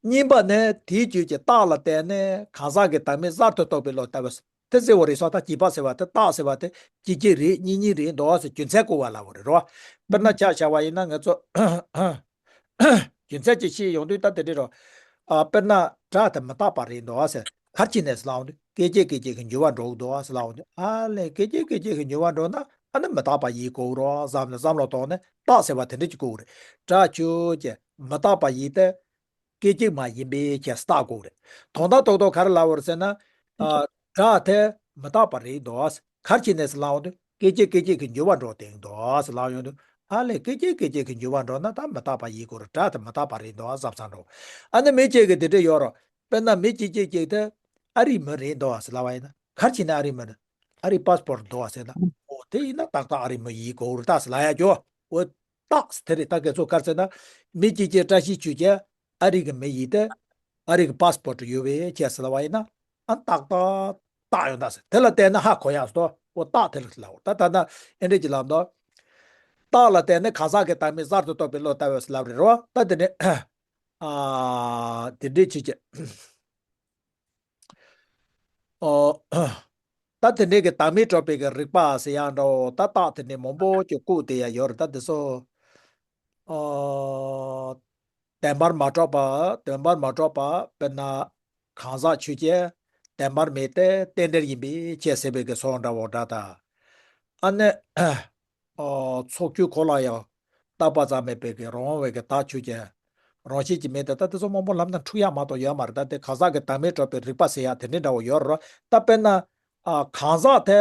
གཉིས་པ་ནི་དེའི་རྒྱུད་ཀྱི་རྟགས་ལ་བརྟེན་ནས་གང་ཟག་གི་བདག་མེད་གསར་དུ་རྟོགས་པའི་བློ་ལྟ་བུ། དེ་གསལ་བོ་རེད་སོ། ད་རྒྱུད་པ་ཟེར་བ་དེ་རྟགས་ཟེར་བ་དེ་གཅིག་གཅིག་རེད། གཉིས་གཉིས་རེད་འདུག་ཟེར་རྒྱུ་མཚན་བཀོད་པ་ལབ་པ་རེད་རོ། དཔེར་ན་ཆ་བཞག་པ་ཡིན་ན་ང་ཚོ་རྒྱུ་མཚན་ཅིག་ཤེས་ཡོང་དུས་ད་དེ་འདྲ་རོ། ཨ། དཔེར་ན་སྒྲ་དེ་མི་རྟག་པ་རེད་འདུག་ཟེར། ག་རེ་བྱས་ནས་ལབ་འོང་དུས་སྐད་ཅིག་སྐད་ཅིག་གིས་འགྱུར་བ་འགྲོ་གི་འདུག་ཟེར་ལབ་འོང་དུས། ཨ་ལས། སྐད་ཅིག་སྐད་ཅིག་གིས་འགྱུར་བ་འགྲོ་ན་ཨ་ནི་མི་རྟག་པ་ཡིན་དགོས་རོ་བསམ་ནས་བསམ་བློ་གཏོང་ནས་རྟགས་ཟེར་བ་དེ་འདྲ་ཅིག་དགོས་རེད། སྒྲ་ཆོས་ཅན་མི་རྟག་པ་ཡིན་ཏེ། སྐད་ཅིག་མ་ཡིན་པའི་ཁྱད་བརྟག་དགོས་རེད། དོན་དག་ཏོག་ཏོག་ག་རེ་ལབ་པ་རེད་ཟེར་ན། ཨ། སྒྲ་དེ་མི་རྟག་པ་རེད་འདུག་ག་རེ་བྱས་ནས་ལབ་འོང་དུས་སྐད་ཅིག་སྐད་ཅིག་གིས་འགྱུར་བ་འགྲོ་བསྡད་འདུག་ཟེར་ལབ་ཡོང་དུས། ཨ་ལས། སྐད་ཅིག་སྐད་ཅིག་གིས་འགྱུར་བ་འགྲོ་ན་ད་མི་རྟག་པ་ཡིན་དགོས་རེད། སྒྲ་དེ་མི་རྟག་པ་རེད་འདུག་ག་བསམ་བསམ་འགྲོ། ཨ་ནི་མི་གཅིག་གིས་དེ་འདྲ་ཡོད་རོ། དཔེར་ན་མི་གཅིག་གཅིག་གཅིག་དེ་ཨ་རིའི་མི་རེད་འདུག་ག་ཟེར་ལབ་པ་ཡིན་ན། ག་རེ་བྱས་ནས་ཨ་རིའི་མི་རེད། ཨ་རིའི་པཱ་སི་པོར་འདུག་ག་ཟེར་ན། ཨོ་དེ་ཡིན་ན་ཏག་ཏག་ཨ་རིའི་མི་ཡིན་དགོས་རེད་ད་ཟེར་ལབ་ཡ་ཅོ། འོ། རྟགས་དེ་རེད། ད་ཁྱེད་ཚོ་ག་རེ་ཟེར་ན། མི་གཅིག་གཅིག་བཀྲ་ཤིས་ཆོས་ཅན་ཨ་རི་གི་མི་ཡིན་ཏེ། ཨ་རི་གི་པཱ་སི་པོར་ཡོད་པའི་ཁྱད་ཟེར་ལབ་པ་ཡིན་ན། ཨ། ཏག་ཏག་རྟགས་ཡོད་ད་ཟེར། དེ་ལ་བརྟེན་ནས་ཧ་གོ་ཡག་སོ། འོ་རྟགས་དེ་ལ་ལབ། ད་ད་ན་ཨེ་འདྲས་ཀྱི་ལབ་འདུག་རྟགས་ལ་བརྟེན་ནས་གང་ཟག་གི་བདག་མེད་གསར་དུ་རྟོགས་པའི་བློ་ལྟ་བུ་ཟེར་ལབ་རེད་རོ། ད་དེ་ནས། ཨ། དེ་འདྲས་བྱེད་ཀྱི། ཨོ། ད་དེ་འདྲའི་གི་བདག་མེད་རྟོགས་པའི་གི་རིགས་པ་ཟེར་ཡག་འདྲ་བོ། ད་རྟགས་དེ་འདྲའི་མང་པོ་ཅིག་བཀོད་བསྡད་ཡག་ཡོད་རེད། ད་དེ་ཚོ། ཨོ། བདེན་པར་མ་གྲུབ་པ། བདེན་པར་མ་གྲུབ་པ། དཔེར་ན་གང་ཟག་ཆོས་ཅན་བདེན་པར་མེད་དེ་རྟེན་འབྲེལ་ཡིན་པའི་ཕྱིར་ཟེར་བའི་གི་སོགས་འདྲ་བོ་འདྲ་ད། ཨ་ནི། ཨོ། ཚོགས་རྒྱུ་གང་ལ་ཡང་རྟག་པ་ཙམ་མེད་པའི་གི་རང་དབང་བའི་གི་བདག་ཆོས་ཅན། རང་བཞིན་གྱིས་མེད་དེ། ད་དེ་ཚོ་མང་པོ་ལབ་ན་འཁྲུག་ཡག་མ་གཏོགས་ཡོད་མ་རེད། ད་དེ་གང་ཟག་གི་བདག་མེད་རྟོགས་པའི་རིགས་པ་ཟེར་ཡག་དེ་འདྲའི་འདྲ་བོ་ཡོད་རེད། ད་དཔེར་ན། ཨ། གང་ཟག་དེ།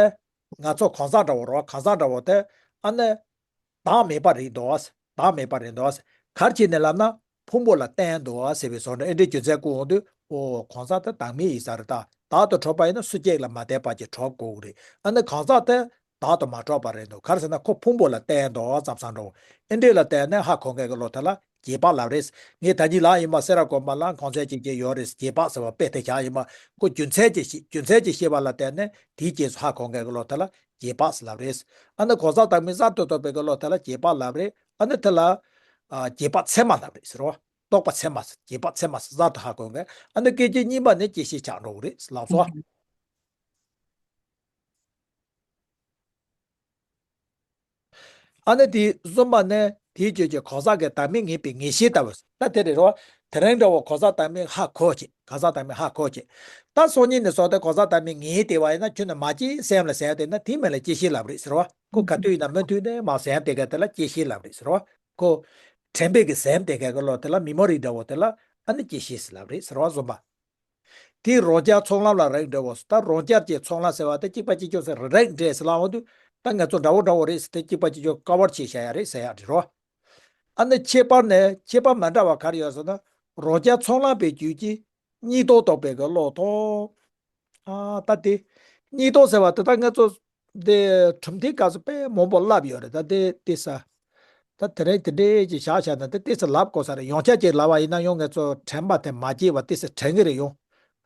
ང་ཚོ་གང་ཟག་འདྲ་བོ་རེད། གང་ཟག་འདྲ་བོ་དེ། ཨ་ནི། བདག་མེད་པ་རེད་འདུག་བདག་མེད་པ་རེད་འདུག་ག་རེ་བྱས་ནས་ལབ་ན། ཕུང་པོ་ལ་བརྟེན་འདུག་ཟེར་བའི་བཟོ་འདྲ་ཨེ་འདྲའི་རྒྱུ་མཚན་བཀོད་འོང་དུས། ཨོ། གང་ཟག་དེ་བདག་མེད་ཡིན་ས་རེད། ད་བདག་ཏུ་གྲུབ་པ་ཡིན་ན་སུ་གཅིག་ལ་མ་བརྟེན་པ་ཅིག་གྲུབ་དགོས་རེད། ཨ་ནི་གང་ཟག་དེ་བདག་ཏུ་མ་གྲུབ་པ་རེད་འདུག་ག་རེ་ཟེར་ན་ཁོ་ཕུང་པོ་ལ་བརྟེན་འདུག་བསམ་བསམ་འགྲོ། ཨེ་འདྲས་ལ་བརྟེན་ནས་ཧ་གོ་མཁན་གྱི་བློ་དེ་ལ་རྗེས་དཔག་ལབ་རེད། ངས་ད་གིན་ལབ་ཡིན་པ། སེ་ར་དགོན་པ་ལ་གང་ཟག་ཅིག་ཅིག་ཡོད་རེད། རྗེས་དཔག་ཟེར་བ་དཔེ་དེ་བཞག་ཡིན་པ། ཁོ་རྒྱུ་མཚན་ཅིག་ཤེས། རྒྱུ་མཚན་ཅིག་ཤེས་པ་ལ་བརྟེན་ནས་དེའི་རྗེས་སུ་ཧ་གོ་མཁན་གྱི་བློ་དེ་ལ་རྗེས་དཔག་ཟེར་ལབ་རེད། ཨ་ནི་གང་ཟག་བདག་མེད་གསར་དུ་རྟོགས་པའི་གི་བློ་དེ་ལ་རྗེས་དཔག་ལབ་རེད། ཨ་ནི་དེ་ལ། ཨ། རྗེས་དཔག་ཚད་མ་ལབ་རེད་ཟེར་བ། རྟོག་པ་ཚད་མ་ཟེར། རྗེས་དཔག་ཚད་མ་ཟེར། གསར་དུ་ཧ་གོ་མཁན། ཨ་ནི་སྐད་ཅིག་གཉིས་པ་ནི་བཅད་ཤེས་ཆགས་འགྲོ་གི་རེད་ལབ་སོང་། ཨ་ནི་དེ་གསུམ་པ་ནི་དེའི་རྒྱུད་ཀྱི་གང་ཟག་གི་བདག་མེད་ངེས་པའི་ངེས་ཤེས་ལྟ་བུ། ད་དེ་རེད་རོ། དེ་རིང་འདྲ་བོ་གང་ཟག་བདག་མེད་ཧ་གོ་བྱེད། གང་ཟག་བདག་མེད་ཧ་གོ་བྱེད། ད་སང་ཉིན་ནས་བཟུང་སྟེ་གང་ཟག་བདག་མེད་ངེས་བསྡད་པ་ཡིན་ན། ཁྱོད་ནི་མ་སྐྱེས་སེམས་ལ་ཟེར་བསྡད་ན་དེ་མིང་ལ་བཅད་ཤེས་ལབ་རེད་ཟེར་བ། ཁོ་ག་དུས་ཡིན་ན་མུ་མཐུད་ནས་མ་ཟེར་བསྡད་མཁན་དེ་ལ་བཅད་ཤེས་ལབ་རེད་ཟེར་བ། ཁོ་དྲན་པའི་གི་ཟེར་བསྡད་མཁན་གི་བློ་དེ་ལ། མི་མོ་རི་འདྲ་བོ་དེ་ལ་ཨ་ནི་བཅད་ཤེས་ལབ་རེད་ཟེར་བ་གསུམ་པ། དེ་རང་རྐྱ་ཚོགས་ལམ་ལ་རེག་འགྲོ་བ། ད་རང་རྐྱ་ཀྱི་ཚོགས་ལམ་ཟེར་བ་དེ་གཅིག་པ་གཅིག་རྐྱང་ཟེར་རེག་འགྲོ་ཟེར་ལབ་འོང་དུས། ད་ང་ཚོ་འདྲ་བོ་འདྲ་བོ་རེད་ཟེར་ཏེ་གཅིག་པ་གཅིག་རྐྱང་ཀ་བར་བྱས་བཞག་ཡ་རེད་ཟེར་ཡ་རེད་རོ། ཨ་ནི་ཁྱད་པར་ནི། ཁྱད་པར་མ་འདྲ་བ་ག་རེ་ཡོད་ཟེར་ན། རང་རྐྱ་ཚོགས་ལམ་པའི་རྒྱུད་ཀྱི་གཉིས་སྟོང་རྟོགས་པའི་གི་བློ་དང་། ཨ། ད་དེ་གཉིས་སྟོང་ཟེར་བ་དེ་ད་ང་ཚོ་འདི་གྲུབ་མཐའི་སྐབས་སུ་དཔེ་མང་པོ་ལབ་ཡོད་རེད། ད་དེ་ཏོག་ཙམ། ད་དེ་རིང་དེ་འདྲས་ཀྱི་བཞག་བཞག་ན་དེ་ཏོག་ཙམ་ལབ་དགོས་ས་རེད། ཡང་བསྐྱར་ཅིག་ལབ་པ་ཡིན་ན་ཡང་ང་ཚོ་དྲན་པ་དེ་མ་སྐྱེས་པ་ཏོག་ཙམ་དྲན་གི་རེད་ཡོང་།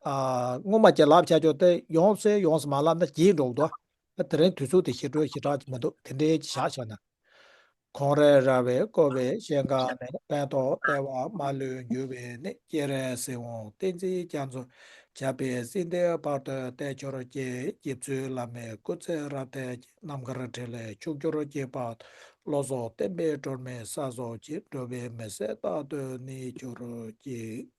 ཨ། སྔོན་མ་ཅིག་ལབ་བཞག་ཆོག་དེ་ཡོང་སེ་ཡོང་སེ་མ་ལབ་ན་བརྗེད་འགྲོ་གི་འདུག་ད་དེ་རིང་དུས་ཚོད་དེ་ཞེ་དྲག་ཞེ་དྲག་ཅིག་མི་འདུག་དེ་འདྲས་ཅིག་བཞག་བཞག་ན། ཁོང་རེ་ར་བས་བསྐོར་བའི་ཞིང་ཁམས་ནས། ཕན་འདོགས་བདེ་བ་མ་ལུས་འབྱུང་བའི་གནས། སྤྱན་རས་གཟིགས་དབང་བསྟན་འཛིན་རྒྱ་མཚོ། ཞབས་པད་སྲིད་མཐའི་བར་དུ་བརྟན་གྱུར་ཅིག་རྗེ་བཙུན་བླ་མའི་སྐུ་ཚེ་རབ་བརྟན་ཅིག་རྣམ་དཀར་འཕྲིན་ལས་ཕྱུག་གྱུར་ཅིག་ཕག་བློ་བཟང་བསྟན་པའི་སྒྲོན་མེ་གསལ་རྫོགས་ཅིག་འགྲོ་བའི་མི་ཟད་རྟག་ཏུ་གནས་གྱུར་ཅིག